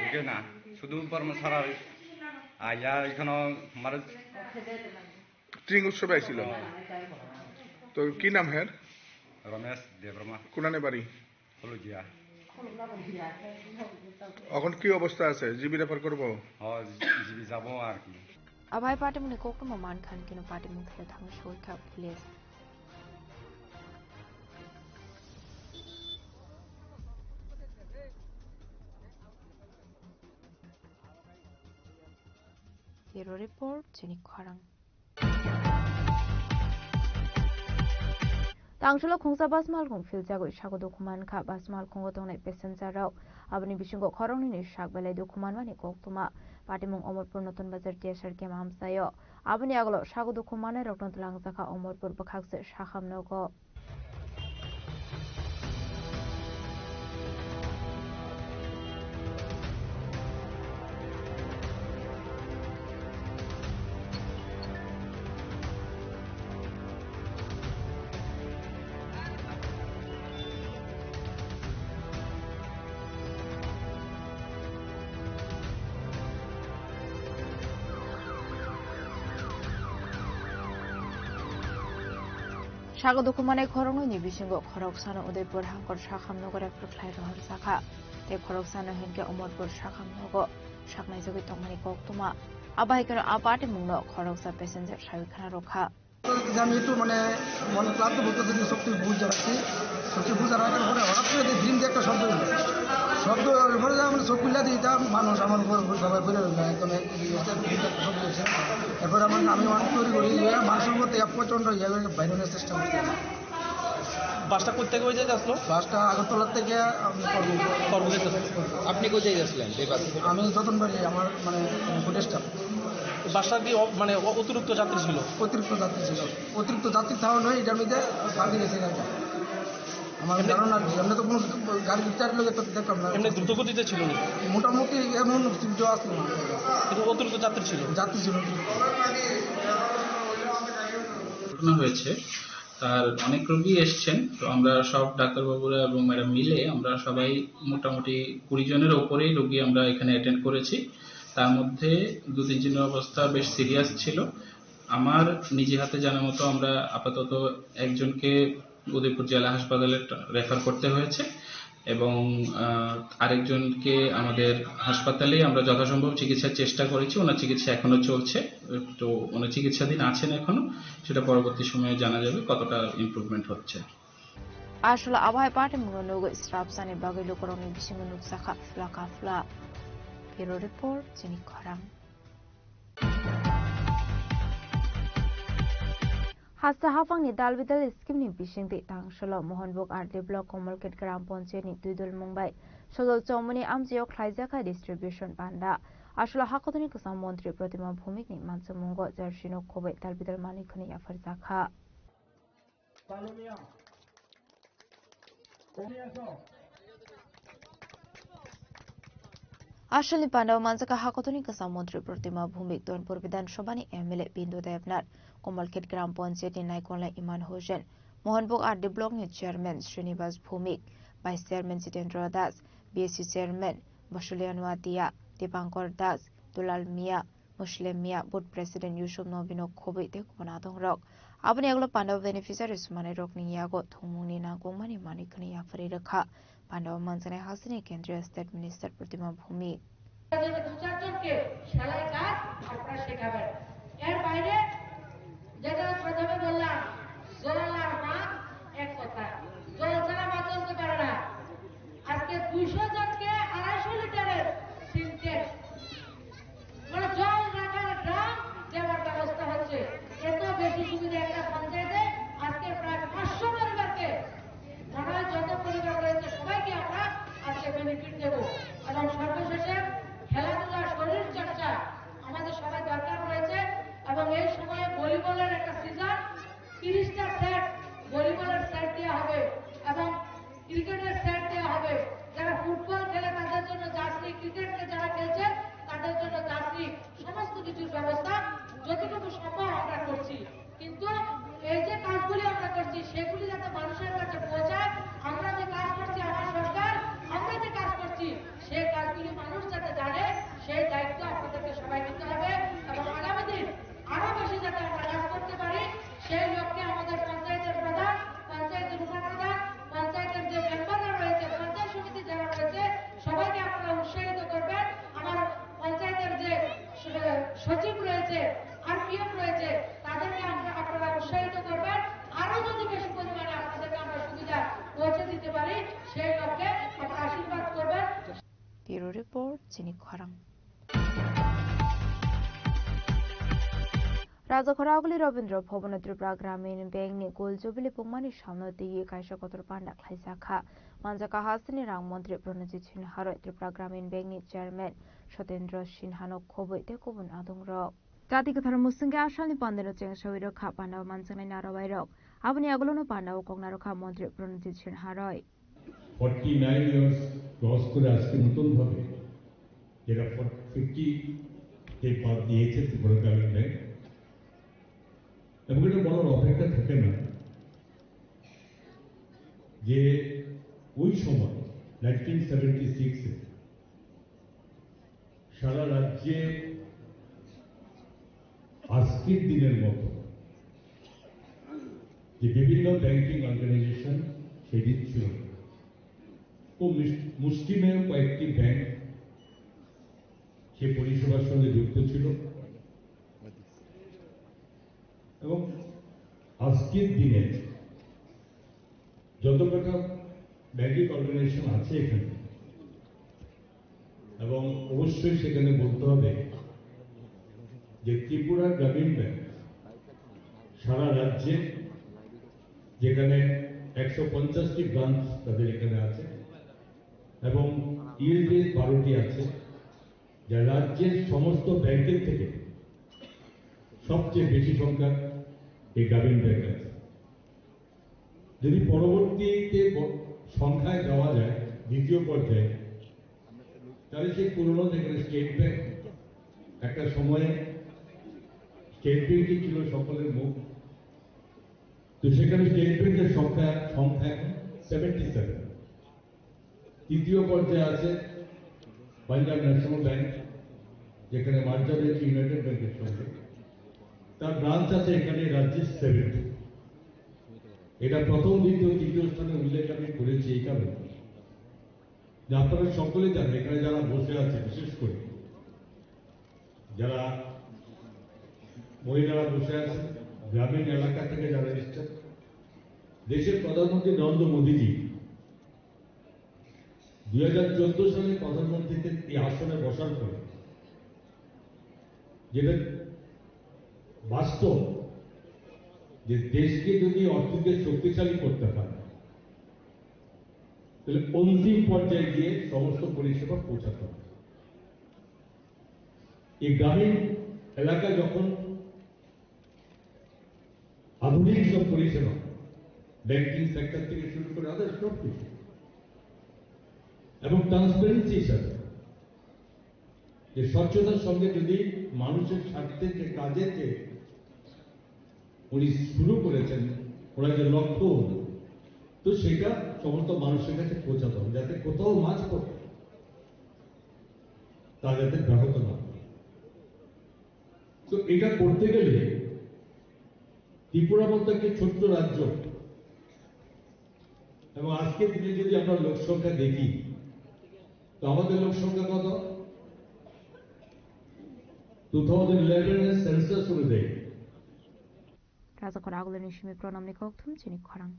ঢুকে না, শুধু বর্মা ছাড়া আইয়া এখানে মারে। ট্রিং উৎসবে আইছিল। হ্যাঁ। তো কি নাম হের? রমেশ দেববর্মা। কোনানে বাড়ি? হলুদিয়া। এখন কি অবস্থা আছে? জিবি রেফার করবো? হ, জিবি যাবো আর কি। Abai patimungni koktwma mankha hinkhe no patimung thangwi soi kha police. Bureau report, chini khorang. Tangsulo khungsa bus malkhung philjagwi sago dukhu mankha bus malkhungo tongnai passenger rok. Aboni bisingo khoroknwini sak belai dukhu manmani koktwma. Patimung Omorpur Notun Bazar T S R camp amchaio. Aboni agolo sago dukhu manai rokno twlangjakha Omorpur bwkhakse sakham nogo. Sago dukhu manai khoroknwini bisingo khoroksano Udaipur hangkor sakham nogo refer khlai rohorjakha, tei khoroksano hinkhe Omorpur sakham nogo saknaijagwi tongmani koktwma. Abo hai kheno a patimungno khoroksa passenger sawi khna rwkha. যে আমি একটু মানে মন ক্লান্ত বোধ করছি, যে সত্যি ভুল জানাচ্ছি, সত্যি ভুল জানার পরে হঠাৎ করে যে ড্রিম যে একটা শব্দ হলো, শব্দ হওয়ার পরে যে আমরা চোখ খুলে দিই, তা মানুষ আমার উপর উপর সবাই ঘুরে রইলো, একদম এক-, একটা শব্দ হয়েছে। এরপরে আমার আমি অনেক তৈরি করি, ইয়ে মানুষের মধ্যে এক প্রচণ্ড ইয়ে করে বাইরে আনার চেষ্টা করছি। বাসটা কোথা থেকে হয়ে যেতে আসলো? বাসটা আগরতলা থেকে আমি করবো। করবো যেতে আসলো। আপনি কোথায় যাচ্ছিলেন এই বাসে করে? আমি যতনবাড়ি, আমার মানে ফুড স্টপ। বাসটা কি অ-, মানে অ-, অতিরিক্ত যাত্রী ছিল? অতিরিক্ত যাত্রী ছিল। অতিরিক্ত যাত্রী থাকা নয়, এটার মধ্যে ফাঁকি গেছে গাড়িটা। আমার এমনি ধারণা আর কি, এমনি তো কোনো গাড়ি চার লোকের তো দেখলাম না। এমনি দ্রুত গতিতে ছিল না? মোটামুটি এমন স্পিডও আসলো না। কিন্তু অতিরিক্ত যাত্রী ছিল? যাত্রী ছিল অতিরিক্ত। ঘটনা হয়েছে, তার অনেক রোগী এসছেন, তো আমরা সব ডাক্তারবাবুরা এবং ম্যাডাম মিলে আমরা সবাই মোটামুটি কুড়ি জনের ওপরেই রোগী আমরা এখানে অ্যাটেন্ড করেছি। তার মধ্যে দু তিনজনের অবস্থা বেশ সিরিয়াস ছিল। আমার নিজে হাতে জানা মতো আমরা আপাতত একজনকে উদয়পুর জেলা হাসপাতালে রেফার করতে হয়েছে এবং, আহ, আরেকজনকে আমাদের হাসপাতালেই আমরা যথাসম্ভব চিকিৎসার চেষ্টা করেছি। ওনার চিকিৎসা এখনো চলছে, তো ওনার চিকিৎসাধীন আছেন এখনো, সেটা পরবর্তী সময়ে জানা যাবে কতটা ইমপ্রুভমেন্ট হচ্ছে। Aswla abo hai patimungno nugwi srapsani bagwi lukurokni bisingo nukjakha phla ka phla. Bureau report, chini khorang. Hasta haphangni dal bidal scheme ni bisingtwi tangsulo Mohanbug R D block Komolkhet gram panchayat ni Twidulmung bai Sojol Chowmani amchaio khlaijakha distribution panda. Aswla hakotoni kwcham montri Pratima Bhumik ni mansamungo jersey no khobwi dal bidal manwi khwnwi yapharjakha. Aswlni pandao manjakha hakotoni kwcham montri Pratima Bhumik, Donpur Bidhan Sabha ni M L A Bindu Debnath, Komolkhet Gram Panchayat ni Naikolnai Iman Hussain, Mohanbug R D block ni chairman Srinivas Bhumik, vice chairman Jitendra Das, B S C chairman Basulian Watia, Dipankar Das, Dulal Mia, Muslim Miya, Board President Yusuf Nobino khobwi tei kubun adongrok. Aboni yagulo Pandao beneficiaries manwirokni yago thwngmungni nangkukmani manwi khwnwi yapharwi rwkha. Pandao manjaknai hasteni Kendriya State Minister Protima Bhumik. দু চারজনকে সেলাই কাজ আপনারা শেখাবেন। এর বাইরে যেটা প্রথমে বললাম, জল আর মাছ এক কথা, জল ছাড়া মাছ চলতে পারে না। আজকে দুইশো জনকে আড়াইশো লিটারের সিনটেক্স, মানে জল রাখার ড্রাম দেওয়ার ব্যবস্থা হচ্ছে। এত বেশি সুবিধা একটা পঞ্চায়েতে। আজকে প্রায় পাঁচশো পরিবারকে, মনে হয় যত পরিবার রয়েছে সবাইকে আমরা আজকে বেনিফিট দেব। এবং সর্বশেষে খেলাধুলা, শরীর চর্চা আমাদের সবাই দরকার রয়েছে। এবং এই সময়ে ভলিবলের একটা সিজন, তিরিশটা সেট ভলিবলের সেট দেওয়া হবে এবং ক্রিকেটের সেট দেওয়া হবে। যারা ফুটবল খেলে তাদের জন্য জার্সি, ক্রিকেট যারা খেলছে তাদের জন্য জার্সি, সমস্ত কিছুর ব্যবস্থা যতটুকু সম্ভব আমরা করছি। কিন্তু এই যে কাজগুলি আমরা করছি সেগুলি যাতে মানুষের কাছে পৌঁছায়, আমরা যে কাজ করছি, আমার সরকার, আমরা যে কাজ করছি সেই কাজগুলি মানুষ যাতে জানে, সেই দায়িত্ব আপনাদেরকে সবাই নিতে হবে। এবং আগামী দিন আরো বেশি যাতে আমরা কাজ করতে পারি, সেই লক্ষ্যে আমাদের পঞ্চায়েতের প্রধান, পঞ্চায়েতের উপপ্রধান, পঞ্চায়েতের যে মেম্বাররা রয়েছে, পঞ্চায়েত সমিতি যারা রয়েছে, সবাইকে আপনারা উৎসাহিত করবেন। আমার পঞ্চায়েতের যে স-, সচিব রয়েছে, আরপিএফ রয়েছে, তাদেরকে আমরা, আপনারা উৎসাহিত করবেন। আরো যদি বেশি পরিমাণে আপনাদেরকে আমরা সুবিধা পৌঁছে দিতে পারি, সেই লক্ষ্যে আপনারা আশীর্বাদ করবেন। Bureau Report, Chini Khorang. Rajakhora Aguli Rabindra Bhavan Tripura Gramin Bank ni gul jubili pungmani samno twiwi kaisa kotor panda khlaijak kha. Manjak kha hasteni rang montri Pranajit Sinha roi Tripura Gramin Bank ni chairman Satendra Sinha no khobwi tei kubun adongrok. Jati kwthar musungwi asalni pandano chengsawi rwkha pandao manjaknai narwai rok. Aboni agulono pandao kok narwkha montri Pranajit Sinha roi. Forty nine years cross করে আজকে নতুনভাবে যেটা ফিফটি তে পা দিয়েছে ত্রিপুরা গ্রামীণ ব্যাংক, এবং এটা বলার অপেক্ষা থাকে না যে ওই সময় নাইনটিন সেভেন্টি সিক্সে সারা রাজ্যে আজকের দিনের মতো যে বিভিন্ন ব্যাংকিং অর্গানাইজেশন সেদিন ছিল, খুব মিস-, মুষ্টিমেয় কয়েকটি ব্যাংক সে পরিষেবার সঙ্গে যুক্ত ছিল। এবং আজকের দিনে যত প্রকার ব্যাংকিং অর্গানাইজেশন আছে এখানে, এবং অবশ্যই সেখানে বলতে হবে যে ত্রিপুরা গ্রামীণ ব্যাংক সারা রাজ্যে, যেখানে একশো পঞ্চাশটি ব্রাঞ্চ তাদের এখানে আছে এবং ইউএসবিএস বারোটি আছে, যা রাজ্যের সমস্ত ব্যাংকের থেকে সবচেয়ে বেশি সংখ্যা এই গ্রামীণ ব্যাংক আছে। যদি পরবর্তীতে ব-, সংখ্যায় যাওয়া যায় দ্বিতীয় পর্যায়ে, তাহলে সেই পুরনো যেখানে স্টেট ব্যাংক, একটা সময়ে স্টেট ব্যাংকই ছিল সকলের মুখ, তো সেখানে স্টেট ব্যাংকের সংখ্যা, সংখ্যা এখন সেভেন্টি সেভেন। তৃতীয় পর্যায়ে আছে পাঞ্জাব ন্যাশনাল ব্যাংক, যেখানে মার্জার হয়েছে ইউনাইটেড ব্যাংকের সঙ্গে। তার ব্রাঞ্চ আছে এখানে রাজ্যে সেভেন্টি। এটা প্রথম, দ্বিতীয়, তৃতীয় স্থানে উল্লেখ আমি করেছি এই কারণে যে আপনারা সকলেই জানেন, এখানে যারা বসে আছে, বিশেষ করে যারা মহিলারা বসে আছে, গ্রামীণ এলাকা থেকে যারা এসছেন, দেশের প্রধানমন্ত্রী নরেন্দ্র মোদীজি দুই হাজার চোদ্দ সালে প্রধানমন্ত্রীতে এই আসনে বসার পরে যেটা বাস্তব, যে দেশকে যদি অর্থনীতি শক্তিশালী করতে হয়, তাহলে অন্তিম পর্যায়ে গিয়ে সমস্ত পরিষেবা পৌঁছাতে হবে। এই গ্রামীণ এলাকা যখন আধুনিক সব পরিষেবা, ব্যাংকিং সেক্টর থেকে শুরু করে আদার্স সব কিছু, এবং ট্রান্সপারেন্সি হিসাবে যে স্বচ্ছতার সঙ্গে যদি মানুষের স্বার্থে যে কাজের যে উনি শুরু করেছেন, ওনার যে লক্ষ্য হলো, তো সেটা সমস্ত মানুষের কাছে পৌঁছাতে হবে, যাতে কোথাও মাঝপথে তা যাতে ব্যাহত না হয়। তো এটা করতে গেলে ত্রিপুরা মতো একটা ছোট্ট রাজ্য, এবং আজকের দিনে যদি আমরা লোক সংখ্যা দেখি, তো আমাদের লোক সংখ্যা কত? টু থাউজেন্ড ইলেভেন এর সেন্সাস অনুযায়ী Rajakhor agulini simi pronamni kokthum chini khorang.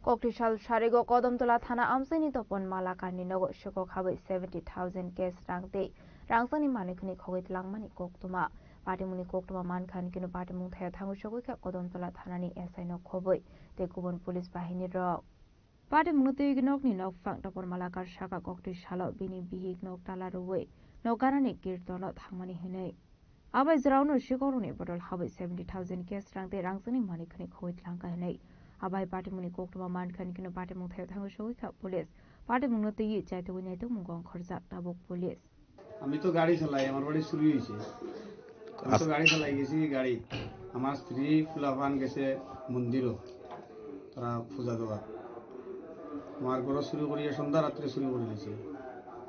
Kokthwi sal sarigo Kodomtola thana amchaini Topon Malakarni nogo sukok habwi seventy thousand cash rang tei rangchakni manwi khwnwi khogwi tlangmani koktwma. Patimungni koktwma mankha hwn khe no patimung thaio thangwi sogwi kha Kodomtola thanani S I no khobwi tei kubun police bahini rok. Patimungno twiwi nokni nokphang Topon Malakar saka koktwi salo bini bihik nok tala rwui nok ganani kirtono thangmani hwnwi. Abai jwraono sikorokni bodol habwi seventy thousand cash rang tei rangchakni manwi khwnwi khogwi tlangkha hwnwi. Abai patimungni koktwma mankha hwn khe no patimung thaio thangwi sogwi kha police. Patimungno twiwi chaitugwi naitugmung ongkhorjak tabuk police. আমি তো গাড়ি চালাই, আমার বাড়ি চুরি হয়েছে। আমি তো আস- গাড়ি চালাই গেছি, গাড়ি। আমার স্ত্রী ফুলাফান গেছে মন্দিরও, তারা পূজা দেওয়া। আমার ঘরও চুরি করিয়া সন্ধ্যা রাত্রে চুরি করে নিছে।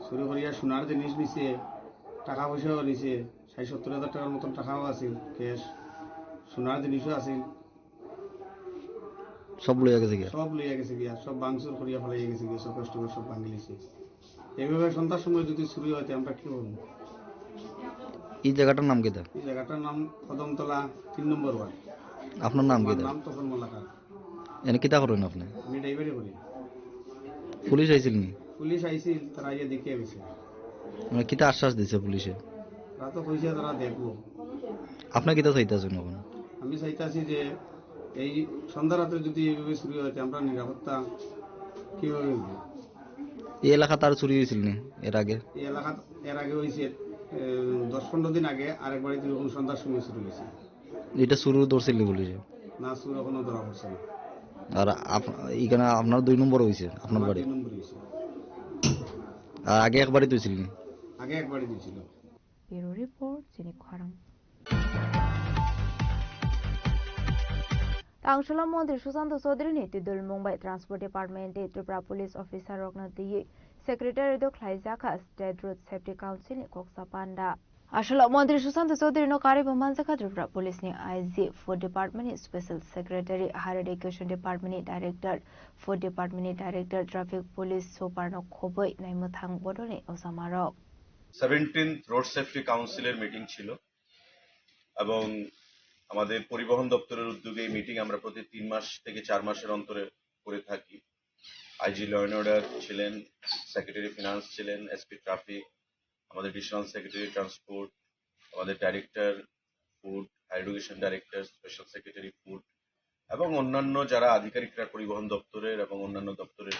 চুরি করিয়া সোনার জিনিস নিছে, টাকা পয়সাও নিছে, ষাট সত্তর হাজার টাকার মতন টাকাও আছে, ক্যাশ। সোনার জিনিসও আছে। সব লইয়া গেছে গিয়া? সব লইয়া গেছে গিয়া, সব ভাঙচুর করিয়া ফেলাইয়া গেছে গিয়া, সব কাস্টমার সব ভাঙি লিছে। এইভাবে সন্ধ্যার সময় যদি চুরি হয়, তে আমরা কি করবো? এই জায়গাটার নাম কিতা? এই জায়গাটার নাম কদমতলা তিন নম্বর ওয়ার্ড। আপনার নাম আমার কিতা? নাম তপন মালাকার। এনে কিতা করেন আপনি? আমি ড্রাইভারি করি। পুলিশ আইছিল নি? পুলিশ আইছিল, তারা আইয়া দেখিয়া গেছে। মানে কিতা আশ্বাস দিছে পুলিশে? তারা তো কইছে তারা দেখবো। আপনি কিতা চাইতেছেন এখন? আমি চাইতাছি যে এই সন্ধ্যা রাতে যদি এইভাবে চুরি হয়, তে আমরা নিরাপত্তা কিভাবে হইব? এই এলাকাত আর চুরি হয়েছিল নি এর আগে? এই এলাকাত এর আগে হয়েছে, এ, দশ পনেরো দিন আগে আরেক বাড়িতে এরকম সন্ধ্যার সময় চুরি হয়েছে। এটা চুর ধরছিল নি পুলিশে? না, চুর এখনো ধরা পড়ছে না। আর আপ-, এখানে আপনার দুই নম্বর হয়েছে, আপনার আমার বাড়ি? দুই নম্বর হয়েছে। আর আগে এক বাড়িত হয়েছিল নি? আগে এক বাড়িত হয়েছিল। Bureau Report, Chini Khorang. Tangsholo Montri Susanto Chaudhary ni tidul mungbai Transport Department tei Tripura Police Officer rokno twiwi Secretary do khlaijakha State Road Safety Council ni koksa panda. Asolo Montri Susanto Chaudhary no karwi bo manjakha Tripura Police ni I G, Food Department ni Special Secretary, Higher Education Department ni Director, Food Department ni Director, Traffic Police Super no khobwi naimwthang bodol ni ojamarok. Seventeenth road safety কাউন্সিলের মিটিং ছিল এবং আমাদের পরিবহন দপ্তরের উদ্যোগে এই মিটিং আমরা প্রতি তিন মাস থেকে চার মাসের অন্তরে করে থাকি। আইজি ল অ্যান্ড অর্ডার ছিলেন, সেক্রেটারি ফিনান্স ছিলেন, এসপি ট্রাফিক, আমাদের অ্যাডিশনাল সেক্রেটারি ট্রান্সপোর্ট, আমাদের director food, higher education director, special secretary food এবং অন্যান্য যারা আধিকারিকরা পরিবহন দপ্তরের এবং অন্যান্য দপ্তরের,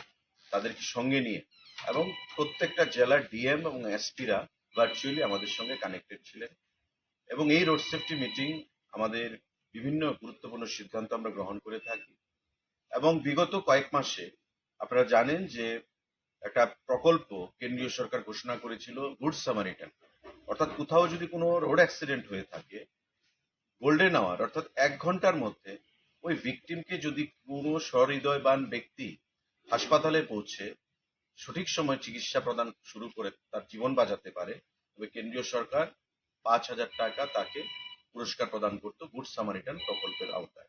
তাদেরকে সঙ্গে নিয়ে এবং প্রত্যেকটা জেলার ডিএম এবং এসপিরা ভার্চুয়ালি আমাদের সঙ্গে কানেক্টেড ছিলেন এবং এই রোড সেফটি মিটিং আমাদের বিভিন্ন গুরুত্বপূর্ণ সিদ্ধান্ত আমরা গ্রহণ করে থাকি। এবং বিগত কয়েক মাসে আপনারা জানেন যে একটা প্রকল্প কেন্দ্রীয় সরকার ঘোষণা করেছিল গুড সামারিটান, অর্থাৎ কোথাও যদি কোনো রোড অ্যাক্সিডেন্ট হয়ে থাকে, গোল্ডেন আওয়ার অর্থাৎ এক ঘন্টার মধ্যে ওই ভিকটিমকে যদি কোনো সহৃদয়বান ব্যক্তি হাসপাতালে পৌঁছে সঠিক সময় চিকিৎসা প্রদান শুরু করে তার জীবন বাঁচাতে পারে, তবে কেন্দ্রীয় সরকার পাঁচ হাজার টাকা তাকে পুরস্কার প্রদান করত গুড সামারিটান প্রকল্পের আওতায়।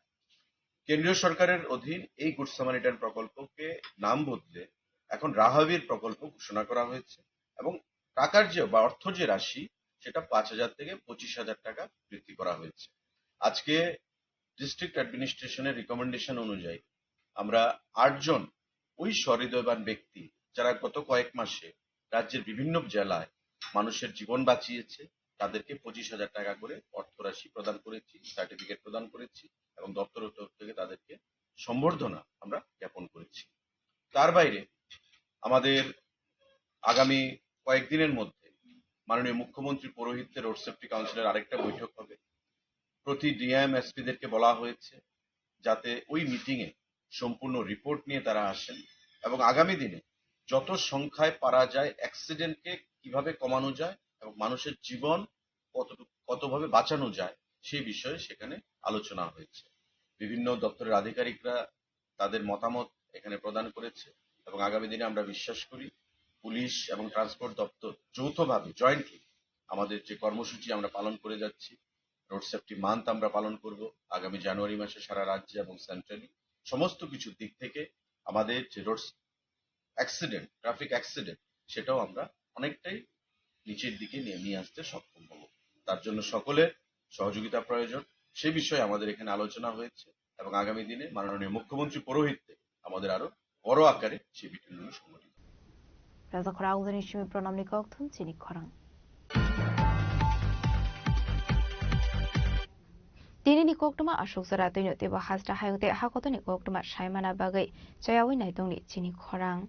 কেন্দ্রীয় সরকারের অধীন এই গুড সামারিটান প্রকল্পকে নাম বদলে এখন রাহাবির প্রকল্প ঘোষণা করা হয়েছে এবং টাকার যে বা অর্থ যে রাশি, সেটা পাঁচ হাজার থেকে পঁচিশ হাজার টাকা বৃদ্ধি করা হয়েছে। আজকে ডিস্ট্রিক্ট অ্যাডমিনিস্ট্রেশনের রিকমেন্ডেশন অনুযায়ী আমরা আটজন ওই সহৃদয়বান ব্যক্তি, যারা গত কয়েক মাসে রাজ্যের বিভিন্ন জেলায় মানুষের জীবন বাঁচিয়েছে, তাদেরকে পঁচিশ হাজার টাকা করে অর্থরাশি প্রদান করেছি, সার্টিফিকেট প্রদান করেছি এবং দপ্তরের তরফ থেকে তাদেরকে সম্বর্ধনা আমরা জ্ঞাপন করেছি। তার বাইরে আমাদের আগামী কয়েকদিনের মধ্যে মাননীয় মুখ্যমন্ত্রী পৌরোহিত্যে রোড সেফটি কাউন্সিলের আরেকটা বৈঠক হবে। প্রতি ডিএম, এসপিদেরকে বলা হয়েছে যাতে ওই মিটিংয়ে সম্পূর্ণ রিপোর্ট নিয়ে তারা আসেন এবং আগামী দিনে যত সংখ্যায় পারা যায় অ্যাক্সিডেন্টকে কিভাবে কমানো যায় এবং মানুষের জীবন কতটুকু, কতভাবে বাঁচানো যায়, সেই বিষয়ে সেখানে আলোচনা হয়েছে। বিভিন্ন দপ্তরের আধিকারিকরা তাদের মতামত এখানে প্রদান করেছে এবং আগামী দিনে আমরা বিশ্বাস করি পুলিশ এবং ট্রান্সপোর্ট দপ্তর যৌথভাবে, জয়েন্টলি আমাদের যে কর্মসূচি আমরা পালন করে যাচ্ছি, রোড সেফটি মান্থ আমরা পালন করব আগামী জানুয়ারি মাসে সারা রাজ্যে এবং সেন্ট্রালি। সমস্ত কিছুর দিক থেকে আমাদের যে রোড অ্যাক্সিডেন্ট, ট্রাফিক অ্যাক্সিডেন্ট, সেটাও আমরা অনেকটাই নিচের দিকে নিয়ে নিয়ে আসতে সক্ষম হব। তার জন্য সকলের সহযোগিতা প্রয়োজন। সে বিষয়ে আমাদের এখানে আলোচনা হয়েছে এবং আগামী দিনে মাননীয় মুখ্যমন্ত্রী পৌরোহিত্যে আমাদের আরো বড় আকারে সেই মিটিংগুলো সংগঠিত হবে। Rajakhora Augustini simi pranamni kokthum chini khorang. Tinini koktwma aswk jora twino teibo hasta hayung tei hakotoni koktwma saimana bagwi chayawi naitongni chini khorang.